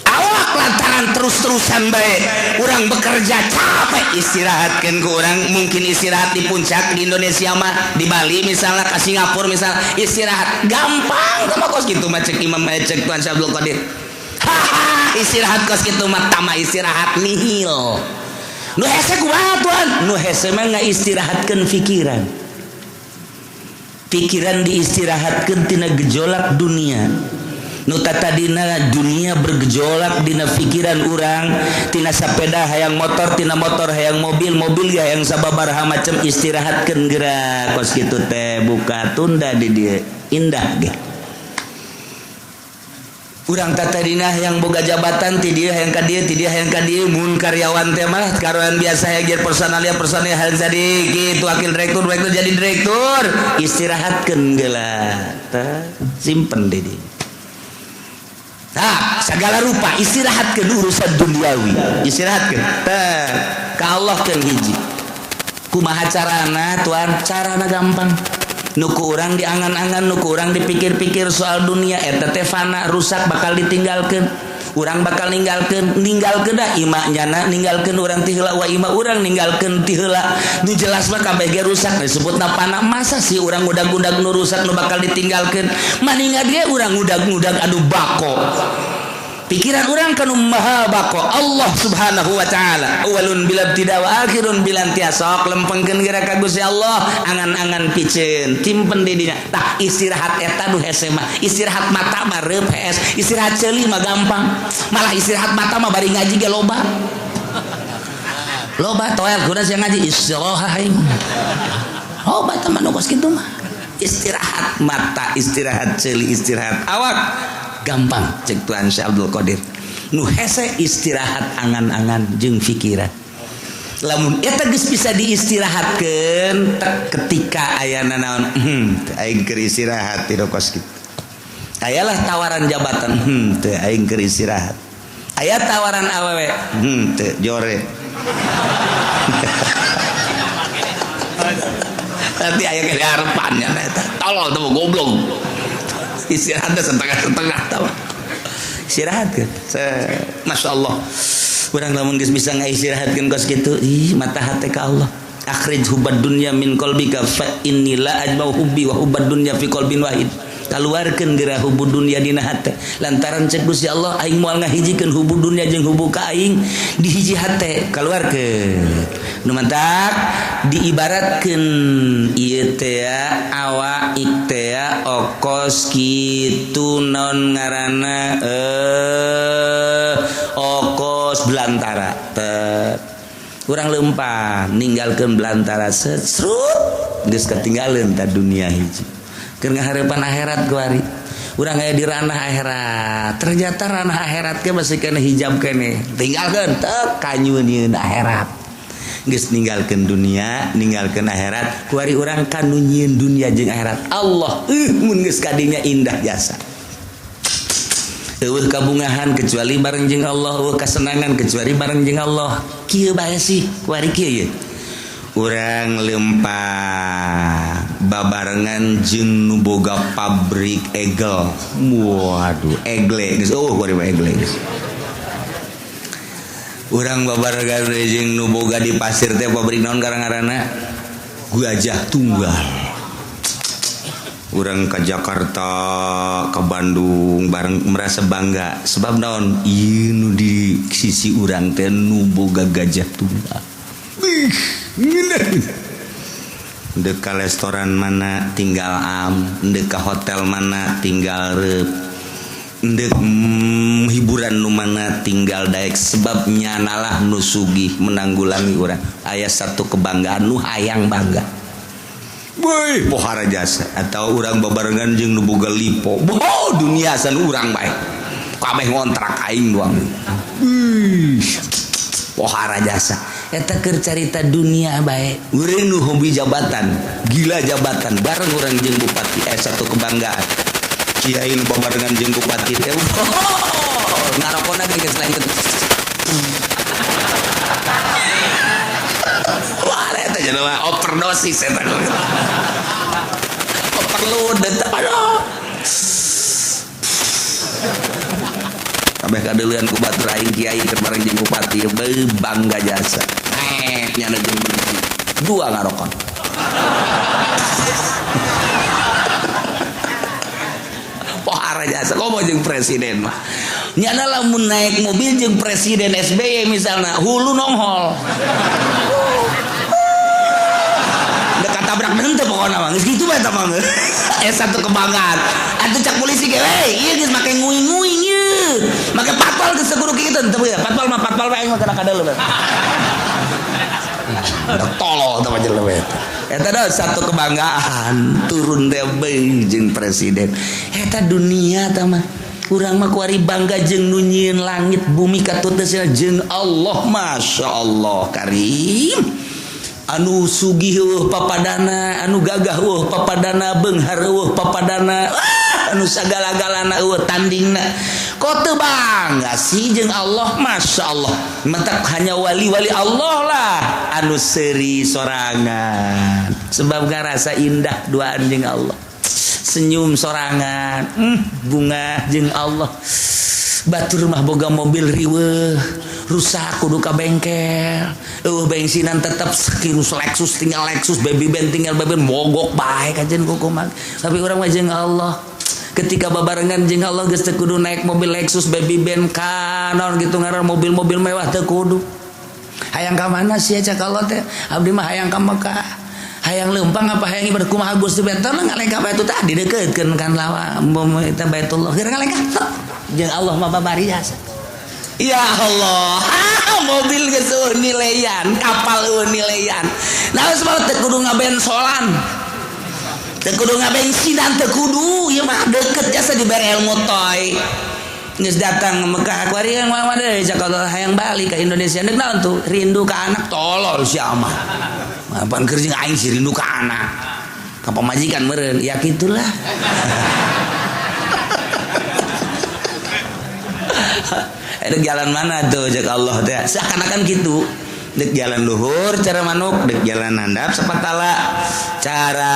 Awak lantaran terus-terusan bae urang bekerja capek, istirahatkan ku urang mungkin istirahat di puncak di Indonesia mah, di Bali misalnya, ke Singapura misalnya, istirahat gampang sama kos gitu mah. Cek Imam, cek Tuan Syabdul Qadir, haha, istirahat kos gitu mah tama istirahat nihil. Nu hese kumaha, Tuan? Nu hese mah ngaistirahatkeun pikiran. Pikiran diistirahatkeun tina gejolak dunia. Nu tadina dunia bergejolak dina pikiran urang, tina sepeda hayang motor, tina motor hayang mobil, mobil ge hayang sababaraha macam, istirahatkeun gerak kos kitu teh buka tunda di dieu indah ge. Urang tadina yang boga jabatan, ti dieu hayang ka dieu, ti dieu hayang ka dieu. Mun karyawan teh mah karyawan biasa hayang jadi personalia, personalia hayang jadi gitu wakil direktur, direktur jadi direktur. Istirahatkeun geula tah, simpen di dieu. Nah, segala rupa istirahatkeun urusan duniawi, istirahatkeun tah ka Allah kan hiji. Kumaha carana tuan? Carana gampang. Nu ku urang diangan-angan, nu ku urang dipikir-pikir soal dunia eta teh fana, rusak, bakal ditinggalkeun. Urang bakal ninggalkeun, ninggalkeun dah imah nyana, ninggalkeun urang ti heula wa imah urang ninggalkeun ti heula. Nu jelas mah kabeh ge rusak disebutna fana. Masa sih urang ngudag-ngudag nu rusak nu bakal ditinggalkeun? Maningat ge urang ngudag-ngudag anu bako. Pikiran urang kanu maha bako, Allah Subhanahu wa taala. Awalun bila ibtida wa akhirun bila intiha. Sok lempengkeun geura ka Gusti Allah, angan-angan piceun, timpen di dinya. Tah istirahat eta nu hese mah. Istirahat mata mah reup hees, istirahat ceuli mah gampang. Malah istirahat mata mah bari ngaji ge loba. Loba toel kuda sia ngaji istirahat aing. Loba teh mah nu kos kitu mah. Istirahat mata, istirahat ceuli, istirahat awak gampang cek Tuhan Syekh Abdul Qadir. Nu hese istirahat angan-angan jeung pikiran. Lamun eta geus bisa diistirahatkeun ketika ayana naon, aing keur istirahat ti kos kitu. Ayalah tawaran jabatan, teu aing keur istirahat. Aya tawaran awewe, teu jore. Nanti aya ke harapannya eta. Tolol tuh goblok. Istirahatnya setengah-setengah tau. Istirahat kan. Masya Allah. Urang lamun geus bisa ngaistirahatkeun kos kitu, ih mata hate ka Allah. Akhrij hubbad dunya min qalbika fa inni la ajma'u hubbi wa hubbad dunya fi qalbin wahid. Kaluarkeun geura hubbu dunya dina hate. Lantaran cek Gusti Allah aing moal ngahijikeun hubbu dunya jeung hubbu ka aing di hiji hate, kaluarkeun. Nu mantak diibaratkeun ieu teh awak teh okos kitu naon ngaranna okos belantara. Tet urang leumpang ninggalkeun belantara sesrut geus ketinggalan ta dunia hiji. Keur ngahareupan akhirat kuari. Urang aya di ranah akhirat. Ternyata ranah akhirat ge masih kena hijab keneh. Tinggalkeun teu kanyueun akhirat. Geus ninggalkeun dunia, ninggalkeun akhirat, kuari urang kanu nyieun dunia jeung akhirat. Allah, mun geus kadinya indah jasa. Eueuh kabungahan kecuali bareng jeung Allah, eueuh kasenangan kecuali bareng jeung Allah. Kieu bae sih, kuari kieu ye. Urang lempang babarengan jeung nu boga pabrik egel. Waduh, egle geus eueuh kuari mah egle geus. Urang babarengan jeung nu boga di pasir teh pabrik naon ngaranna? Gajah Tunggal. Urang ke Jakarta, ke Bandung bareng merasa bangga sebab naon? Ieu nu di sisi urang teh nu boga Gajah Tunggal. Dek ka restoran mana tinggal am, dek ka hotel mana tinggal rep, dek hiburan nu mana tinggal daek sebab nyanalah nu sugih menanggulangi urang. Aya satu kebanggaan nu hayang bangga. Woi, pohara jasa atau urang babarengan jeung nu boga lipo. Boh, dunia san urang bae. Kabeh ngontrak aing doang. Pohara jasa. Eta keur carita dunia bae. Urang nu hobi jabatan, gila jabatan, bareng urang jeung bupati satu kebanggaan. Kiai nu babarengan jeung bupati teh, ngarokona ge geus lain. Wah, eta jelema overdosis eta. Overload eta aduh. Kabeh kadeuleun ku batur aing kiai keur bareng jeung bupati beuh bangga jasa. Nyana jeung menteri. Dua ngarokon. Pohara jasa komo jeung presiden mah. Nyana lamun naik mobil jeung presiden SBY misalna hulu nonghol. Dekat tabrak henteu pokona mah. Geus kitu bae eta mah. Satu kebanggaan. Atuh cak polisi ge we, ieu geus make nguing-nguing ieu. Make patwal geus kudu kitu teu ya. Patwal mah patwal bae aing mah kana kadeuleu. Tolol teh jelema eta. Eta dah satu kebanggaan turun teh jeung presiden. Eta dunia tah mah. Urang mah kuari bangga jeung nu nyieun langit bumi katuteusna jeung Allah. Masya Allah Karim. Anu sugih eueuh papadana, anu gagah eueuh papadana, beunghar eueuh papadana, anu sagala-galana eueuh tandingna. Kok teu bangga sih jeung Allah? Masya Allah. Mentak hanya wali-wali Allah lah. Anu seuri sorangan sebab ngarasa indah duaan jeung Allah, senyum sorangan, bungah jeung Allah. Batur mah boga mobil riweuh, rusak kudu ka bengkel, euweuh bensinan tetep sekirus Lexus tinggal Lexus, baby band tinggal baby band, mogok bae kajen kukumaha. Tapi urang mah jeung Allah, ketika babarengan jeung Allah geus teu kudu naik mobil Lexus, baby band, kanon gitu ngaran mobil-mobil mewah teu kudu. Hayang ka mana sih cak Allah teh? Abdi mah hayang ka Mekah. Hayang leumpang apa hayang ibadah kumaha Gusti? Bentar ngalengkah batu tadi deketkeun kan lawa eta Baitullah, geus ngalengkah jeung Allah mah babari jasa. Ya Allah, ah, mobil geus euweuh nileyan, kapal euweuh nileyan. Nah, sebab teu kudu ngabensolan. Teu kudu ngabensinan, teu kudu, ieu mah deket jasa dibere ilmu toy. Geus datang Mekah kuari yang mana deui cak Allah hayang balik ke Indonesia. Deuk naon tuh? Rindu ka anak. Tolol sia mah. Apaan keur jeung aing sih rindu ka anak. Ka pamajikan meureun. Ya kitulah. Dek jalan mana tuh cek Allah teh? Seakan-akan gitu. Dek jalan luhur cara manuk, dek jalan handap sapatala cara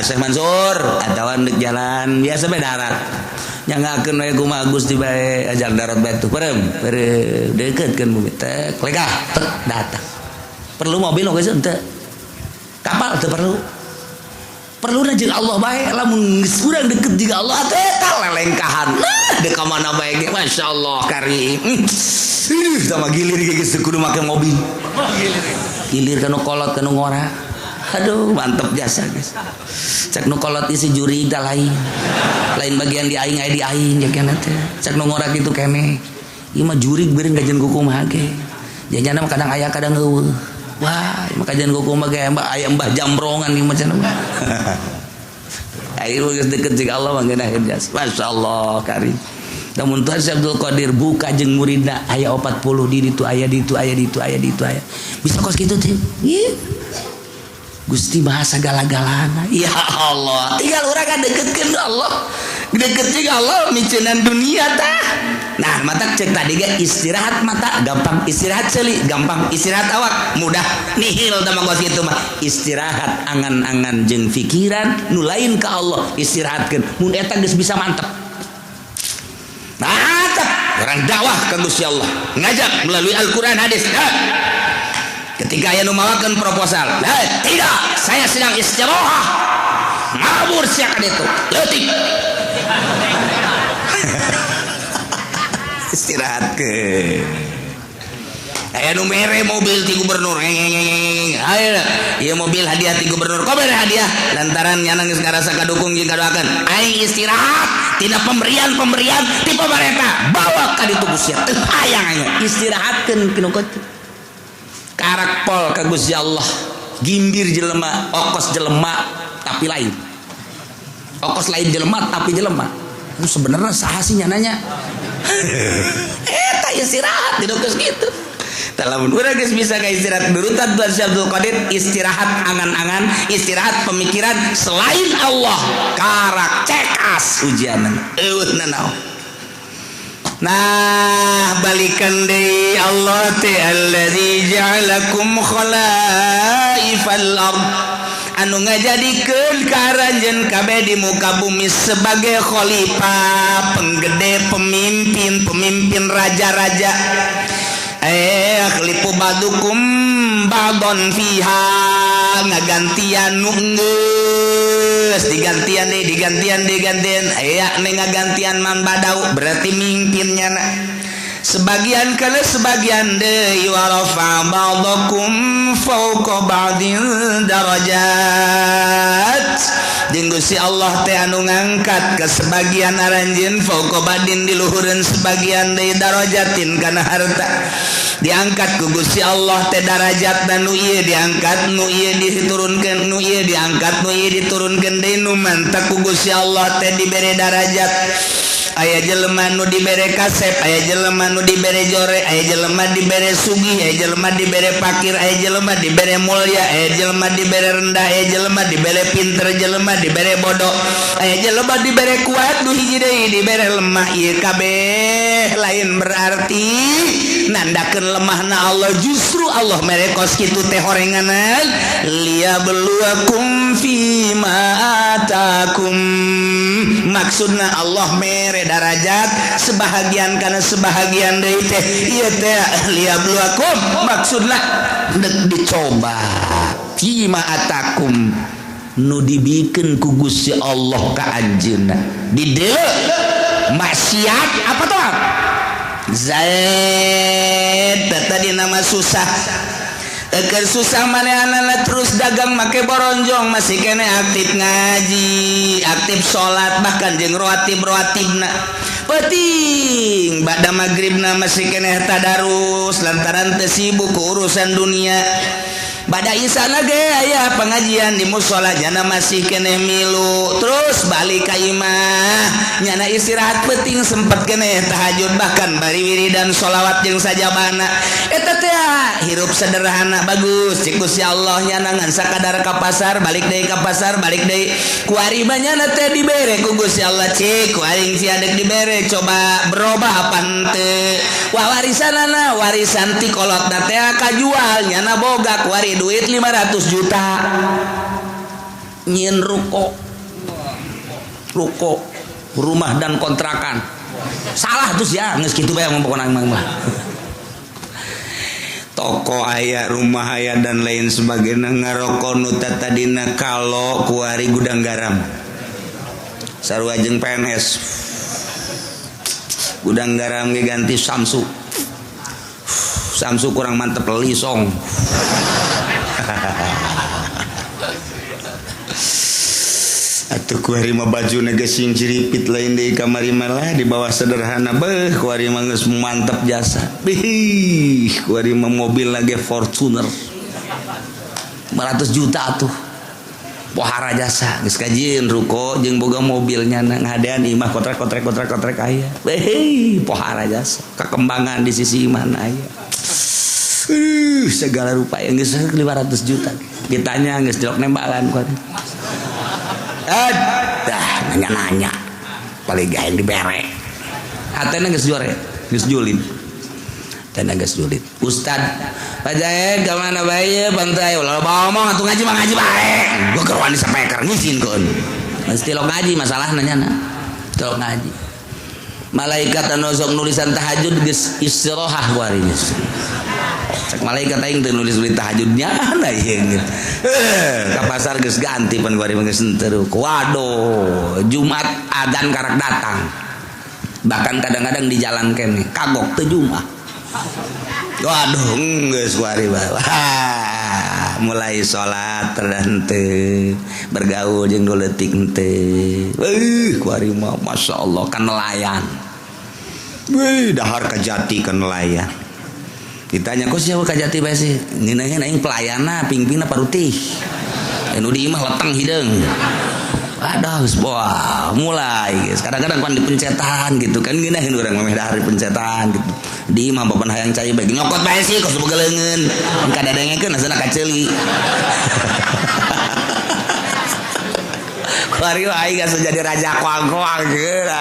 Syekh Mansur, atau dek jalan biasa bae darat. Nyanggakeun we kumaha Gusti bae ajar darat bae tuh. Perem, perem deketkeun bumi teh, legah tek datang. Perlu mobil geus henteu? Kapal teu perlu. Perlu jeung Allah bae. Lamun geus urang deket jeung Allah teh tah lelengkahan. Nah, dek ka mana bae ge masyaallah karim. Sama gilir ge geus kudu make mobil. Gilir kanu kolot kanu ngora. Aduh, mantep jasa guys. Cek nu kolot isi juri da lain. Lain bagian di aing aya di aing ya kana teh. Cek nu ngora kitu keneh. Ieu mah jurig beureun kajian kumaha ge. Jajanna mah kadang aya kadang euweuh. Wah, ieu mah kajian kumaha ge aya mbah jambrongan ieu mah cenah. Ayo geus deket jeung Allah mah ngeunaheun jasa. Masyaallah karim. Namun Tuhan Syekh Abdul Qadir buka jeung muridna aya 40 di ditu, aya di ditu, aya di ditu, aya di ditu, aya. Bisa kos kitu teh. Ieu. Gusti maha sagala-galana. Ya Allah, tinggal urang kan deketkeun Allah. Deket jeung Allah miceunan dunia tah. Nah, mata cek tadi ge istirahat mata gampang, istirahat ceuli gampang, istirahat awak mudah. Nihil tah mah kos kitu mah. Istirahat angan-angan jeung pikiran nu lain ka Allah istirahatkeun. Mun eta geus bisa mantep. Mantap, orang dakwah ka Gusti Allah, ngajak melalui Al-Qur'an hadis. Nah, ketika aya nu mawakeun proposal, nah, tidak, saya sedang istirahat. Ngabur sia ka ditu. Leutik. Istirahat ke. Aya nu mere mobil ti gubernur. Ayo, ieu mobil hadiah ti gubernur. Kok mere hadiah? Lantaran nyana geus ngarasa kadukung jeung kadoakeun. Aing istirahat tina pemberian-pemberian ti pemerintah. Bawa ka ditu ku sia. Teu hayang aing. Istirahatkeun kinu kitu. Karak pol ka Gusti Allah. Gimbir jelema, okos jelema tapi lain. Okos lain jelema tapi jelema. Itu sebenarnya saha sih nyananya? Eta istirahat di geus kitu. Lamun urang geus bisa ka istirahat nurutan Tuhan Syekh Abdul Qadir, istirahat angan-angan, istirahat pemikiran selain Allah, karak cekas ujianan. Eueuh nanaon. Nah, balikan deui Allah teh allazi ja'alakum khalaifal ard, anu ngajadikeun ka aranjeun kabeh di muka bumi sebagai khalifah, penggede, pemimpin, pemimpin raja-raja. Yakhlifu ba'dukum ba'don fiha, ngagantian nu geus digantian deui, digantian, digantian, aya nu ngagantian man badau, berarti mimpinnya na sebagian kana sebagian deui. Wa rafa ba'dakum fawqa ba'din darajat, jeung Gusti Allah teh anu ngangkat ke sebagian aranjeun, fawqa ba'din di luhureun sebagian deui, darajatin kana harta. Diangkat ku Gusti Allah teh darajat dan nu ieu diangkat, nu ieu diturunkeun, nu ieu diangkat, nu ieu diturunkeun deui, nu mantak ku Gusti Allah teh dibere darajat. Aya jelema nu dibere kasep, aya jelema nu dibere jore, aya jelema dibere sugih, aya jelema dibere pakir, aya jelema dibere mulia, aya jelema dibere rendah, aya jelema dibere pinter, jelema dibere bodoh, aya jelema dibere kuat, nu hiji deui dibere lemah. Ieu kabeh lain berarti nandakeun lemahna Allah. Justru Allah mere kos kitu teh horenganan liyabluwakum fima atakum. Maksudna Allah mere darajat sebahagian karena sebahagian deui teh ieu teh liyabluwakum, maksudna dek dicoba fima atakum, nu dibikeun ku Gusti Allah ka anjeunna. Di dieu maksiat apa tuh? Zaid tadi nama susah. Eker susah manehna terus dagang make boronjong, masih kene aktif ngaji, aktif salat, bahkan jeung rawatib rawatibna. Penting ba'da magribna masih kene tadarus lantaran teu sibuk ku urusan dunia. Ba'da isana ge aya pengajian di musola, jana masih kene milu. Terus balik ka imah, nyana istirahat penting sempet kene tahajud, bahkan bari wiridan sholawat jeung sajabana. Eta teh hirup sederhana bagus cik Gusti Allah. Nyana ngan sakadar ka pasar, balik deui ka pasar, balik deui. Kuari mah nyana teh dibere ku Gusti Allah. Cik ku aing sia dek dibere, coba berubah apa henteu. Wah, warisanana, warisan ti kolotna teh kajual, nyana boga kuari duit 500 juta, nyieun ruko, ruko rumah dan kontrakan. Salah terus ya, geus kitu bae pokona mah. Toko aya, rumah aya, dan lain sebagainya. Ngaroko nu tadina kalau kuari Gudang Garam, sarua jeung PNS. Gudang Garam ge ganti Samsu. Samsu kurang mantep, lisong. Atuh kuari mah baju geus sing ciripit, lain deui kamari mah di bawah sederhana. Beuh, kuari mah geus mantep jasa. Bih, kuari mah mobil lagi Fortuner 500 juta atuh, pohara jasa. Geus kajieun ruko jeung boga mobilnya, ngadean imah kotrek kotrek kotrek kotrek aya. Beuh, pohara jasa, kekembangan di sisi mana aya. Segala rupa yang geus 500 juta ditanya geus jelok nembalan kuari. Dah nanya-nanya paling gak yang dibere hatena geus jore, geus julid, hatena geus julid. Ustad Pak Jaed ka mana bae pantai ulah ngomong atuh, ngaji mah ngaji bae. Gua keur wani sapeker ngizinkeun. Geus tilok ngaji masalahna, nyana tilok ngaji. Malaikat anu sok nulisan tahajud geus istirahat kuari geus. Cek malaikat, aing teu nulis-nulis tahajudnya nah ieu. Ka pasar geus ganti pan kuari geus henteu. Waduh, Jumat adzan karak datang. Bahkan kadang-kadang di jalan kene kagok teu Jumat. Waduh, geus kuari. Wah, mulai salat henteu, bergaul jeung nu leutik henteu. Kuari mah masyaallah kan nelayan. Wih, dahar kajati kan nelayan. Ditanya, kok siapa kajati bae sih? Ngeunaheun aing pelayanna, pingpingna parutih. Anu di imah leteng hideung. Aduh, wah, mulai guys. Kadang-kadang kan dipencetan gitu kan, ngeunaheun urang mah dahar dipencetan gitu. Di imah bapan hayang cai bae nyokot bae sih kos boga leungeun. Kadadengekeun asana kaceuli. Kuari aing geus jadi raja koang-koang gitu.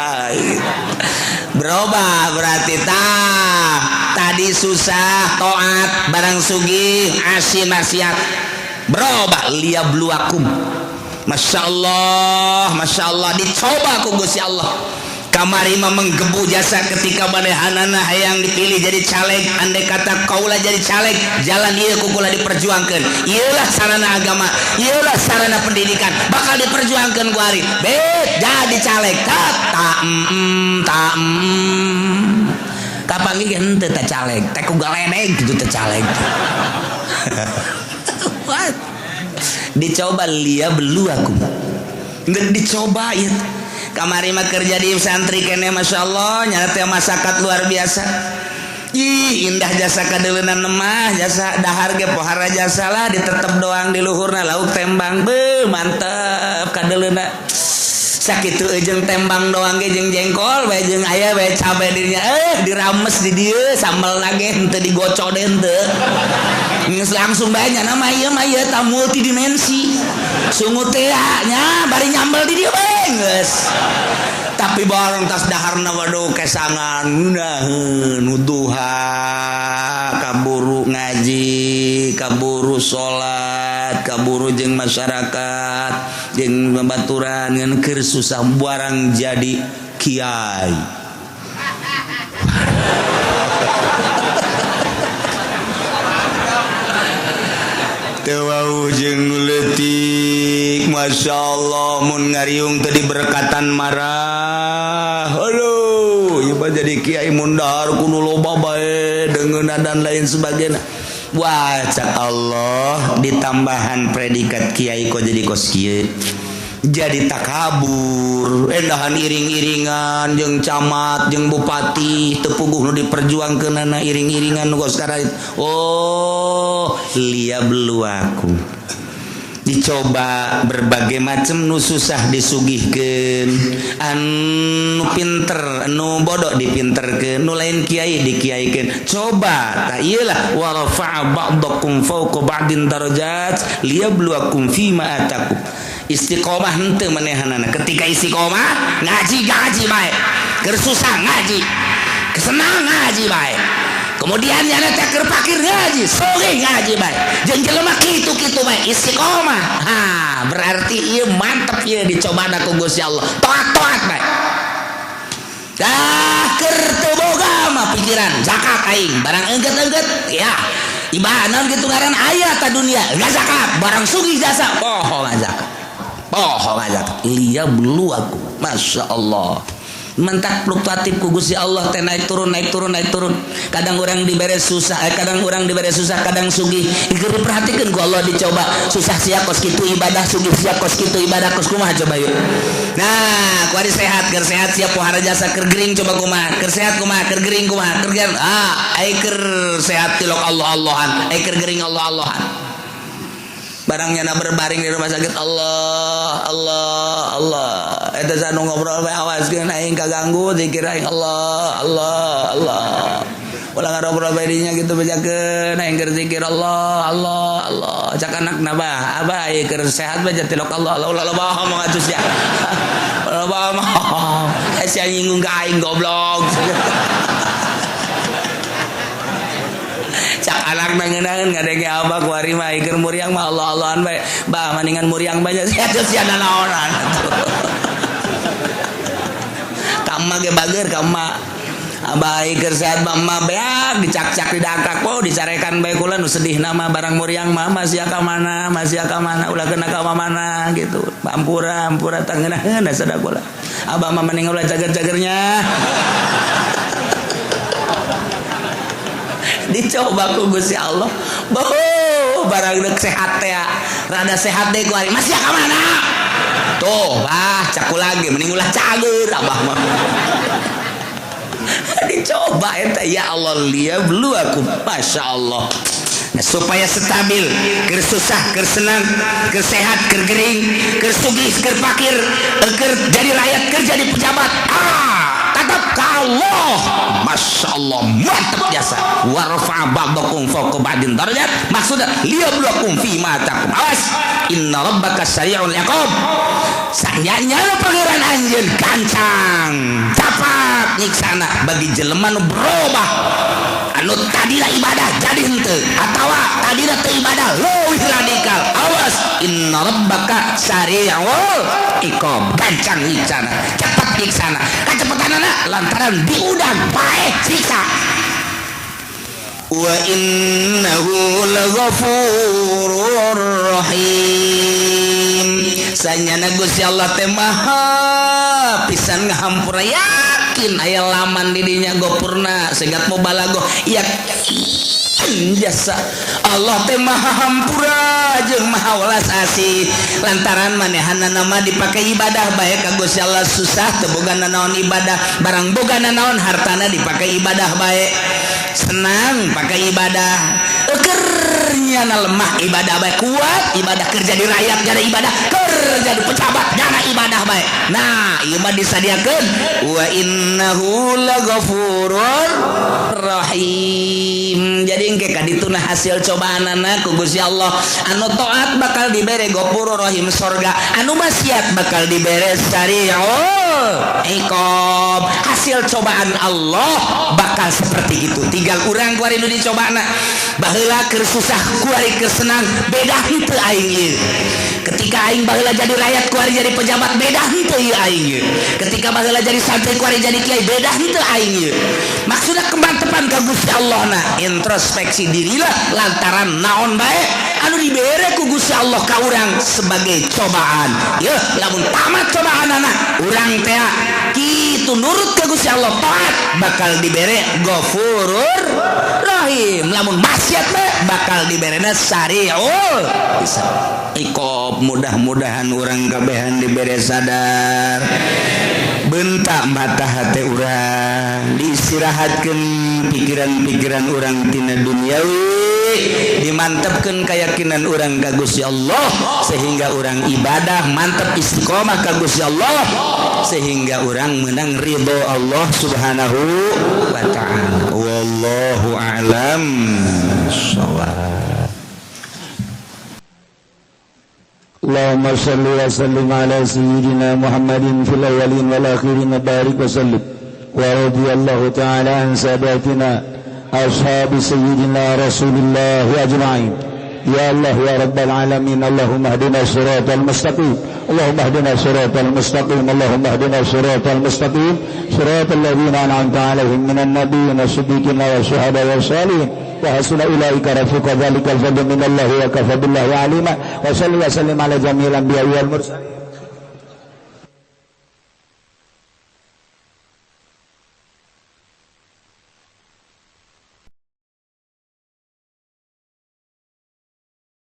Berubah berarti tah. Tadi susah toat, barang sugih asin maksiat. Berubah liyabluwakum. Masya Allah, Masya Allah, dicoba ku Gusti Allah. Kamari mah menggebu jasa ketika manehanana hayang dipilih jadi caleg. Andai kata kaula jadi caleg, jalan ieu ku kula diperjuangkeun. Ieulah sarana agama, ieulah sarana pendidikan, bakal diperjuangkeun ku ari. Bet jadi caleg tak tak tak kapanggih ge henteu teh caleg teh ku galedeg kitu teh caleg. What? Dicoba liyabluwakum. Nggak dicoba ya. Kamari mah kerja di santri kene, Masya Allah, nyana teh masakat luar biasa. Ih, indah jasa kadeuleunan mah jasa, dahar ge pohara jasa lah, ditetep doang di luhurna lauk tembang. Beuh, mantep kadeuleuna. Sakitu jeung tembang doang ge jeung jengkol bae jeung aya bae cabe dirinya dirames di dieu sambal lagi henteu digocok henteu. Geus langsung bae nya nama ieu mah ieu ta multidimensi. Sungut teh nya bari nyambel di dieu bae geus. Tapi barang tas daharna waduh kesangan ngeunaheun nuduha kaburu ngaji, kaburu salat, kaburu jeung masyarakat, jeung babaturan ngan keur susah barang jadi kiai. Teu wau jeung leutik, Masya Allah mun ngariung teu diberkatan marah. Aduh, ieu mah jadi kiai mun dahar kudu loba bae deungeunna dan lain sebagainya. Wah, cak Allah ditambahan predikat kiai kok jadi kos kieu. Jadi takabur, endahan iring-iringan jeung camat, jeung bupati, teu puguh nu diperjuangkeunana iring-iringan nu kos karait. Oh, liyabluwakum. Dicoba berbagai macam nu susah disugihkeun, anu pinter, anu bodoh dipinterkeun, nu lain kiai dikiaikeun. Coba tah ieu lah wa rafa'a ba'dakum fawqa ba'din darajat liyabluwakum fima atakum. Istiqomah henteu manehanana. Ketika istiqomah ngaji ngaji bae. Keur susah ngaji, kesenang ngaji bae. Kemudian nyana teh keur pakir ngaji, sugih ngaji bae. Jeung jelema kitu-kitu bae istiqomah. Ha, berarti ieu mantep ieu dicobana ku Gusti Allah. Toat-toat bae. Dah keur teu boga mah pikiran zakat aing, barang engget-engget ya. Ibadah naon kitu ngaran aya ta dunia, enggak zakat, barang sugih jasa, poho zakat. Poho zakat. Liyabluwakum. Masya Allah. Mentak fluktuatif ku Gusti Allah teh naik turun naik turun naik turun. Kadang orang dibere susah, kadang orang dibere susah, kadang sugih. Ieu diperhatikeun ku Allah dicoba. Susah sia kos kitu ibadah, sugih sia kos kitu ibadah kos kumaha coba yuk. Nah, kuari sehat, keur sehat sia pohara jasa keur gering coba kumaha, keur sehat kumaha, keur gering kumaha, keur gering. Ah, ai keur sehat tilok Allah Allahan, ai keur gering Allah Allahan. Barang nyana berbaring di rumah sakit Allah Allah Allah eta sanu ngobrol bae awaskeun aing kaganggu zikir aing Allah Allah Allah ulah ngarobrol bae dinya gitu bejakeun aing keur zikir Allah Allah Allah cak anakna bah abah ieu keur sehat bae tilok Allah Allah ulah loba omong atuh sia ulah loba omong sia nyinggung ka aing goblok. Cak anak nangeunangeun ngadenge abah kuari mah keur muriang mah Allah Allahan bae. Bah maningan muriang bae sia teu sia nanaonan. Ka emak ge bager ka emak. Abah keur sehat mah emak beak dicak-cak didakak oh dicarekan bae kula nu sedih nama barang muriang mah masih ka mana masih ka mana ulah kena ka mana gitu. Ampura ampura tangeunaheun sada kula. Abah mah mending ulah cager-cagernya. Dicoba ku Gusti Allah. Boh, barang deuk sehat teh rada sehat deh ku ari masih ka mana? Tuh, ah caku lagi mending ulah cager abah mah. Dicoba eta ya Allah liyabluwakum. Masya Allah. Nah, supaya stabil, keur susah, keur senang, keur sehat, keur gering, keur sugih, keur fakir, keur jadi rakyat, keur jadi pejabat. Ah, tetap ke Allah. Masya Allah, mantap jasa. Wa rafa'a ba'dakum fawqa ba'din darajat. Maksudnya liyabluwakum fi ma atakum. Awas, inna rabbaka sari'ul iqab. Sanyanya pangeran anjeun gancang, capat nyiksana bagi jelema nu berubah. Anu tadina ibadah jadi henteu atawa tadina teu ibadah leuwih radikal. Awas, inna rabbaka sari'ul iqab. Gancang nyiksana, cepat nyiksana. Kacepetanana lantaran diundang paeh siksa. Wa innahu laghafurur rahim. Sanyana Gusti Allah teh maha pisan ngahampura yakin aya laman di dinya gopurna segat mubalagoh yakin jasa Allah teh maha hampura jeung maha welas asih lantaran manehanna mah dipake ibadah bae ka Gusti Allah susah teu boga nanaon ibadah barang boga nanaon hartana dipake ibadah bae senang pakai ibadah keur Dunia lemah, ibadah bae kuat. Ibadah kerja di rakyat jadi ibadah, kerja di pejabat jana ibadah bae. Nah, ieu mah disadiakeun wa innahu laghafurur rahim. Jadi engke kadituna hasil cobaanana ku Gusti Allah. Anu taat bakal dibere Ghafurur Rahim, sorga. Anu maksiat bakal dibere sari'ul iqab. Hasil cobaan Allah bakal seperti itu. Tinggal urang kuari nu dicobana. Baheula keur susah, kuari keur senang, beda henteu aing ieu? Ketika aing baheula jadi rakyat, kuari jadi pejabat, beda henteu ieu aing ieu? Ketika baheula jadi santri, kuari jadi kiai, beda henteu aing ieu? Maksudnya kemantepan ka Gusti Allah. Nah, introspeksi dirilah lantaran naon bae anu dibere ku Gusti Allah ka urang sebagai cobaan. Ya, lamun tamat cobaan anak urang teh kitu nurut ke Gusti Allah, taat, bakal dibere Ghafurur Rahim. Lamun maksiat mah bakal diberena sari'ul iqab. Mudah-mudahan urang kabehan dibere sadar, bentak mata hati urang, diistirahatkan pikiran-pikiran urang tina duniawi, dimantapkan keyakinan urang ka Gusti Allah sehingga urang ibadah mantap, istiqomah ka Gusti Allah, sehingga urang menang ridho Allah Subhanahu wa Ta'ala. Wallahu a'lam shawab. اللهم صل وسلم على سيدنا محمد في الأولين والآخرين وبارك وسلم. ورضي الله تعالى عن ساداتنا أصحاب سيدنا رسول الله أجمعين. يا الله، يا رب العالمين، اللهم اهدنا الصراط المستقيم، اللهم اهدنا الصراط المستقيم، اللهم اهدنا الصراط المستقيم، صراط الذين أنعمت عليهم من النبيين والصديقين والشهداء والصالحين، وحسن أولئك رفيقا. ذلك الفضل من الله وكفى بالله عليما. وصلي وسلم على جميع الأنبياء والمرسلين.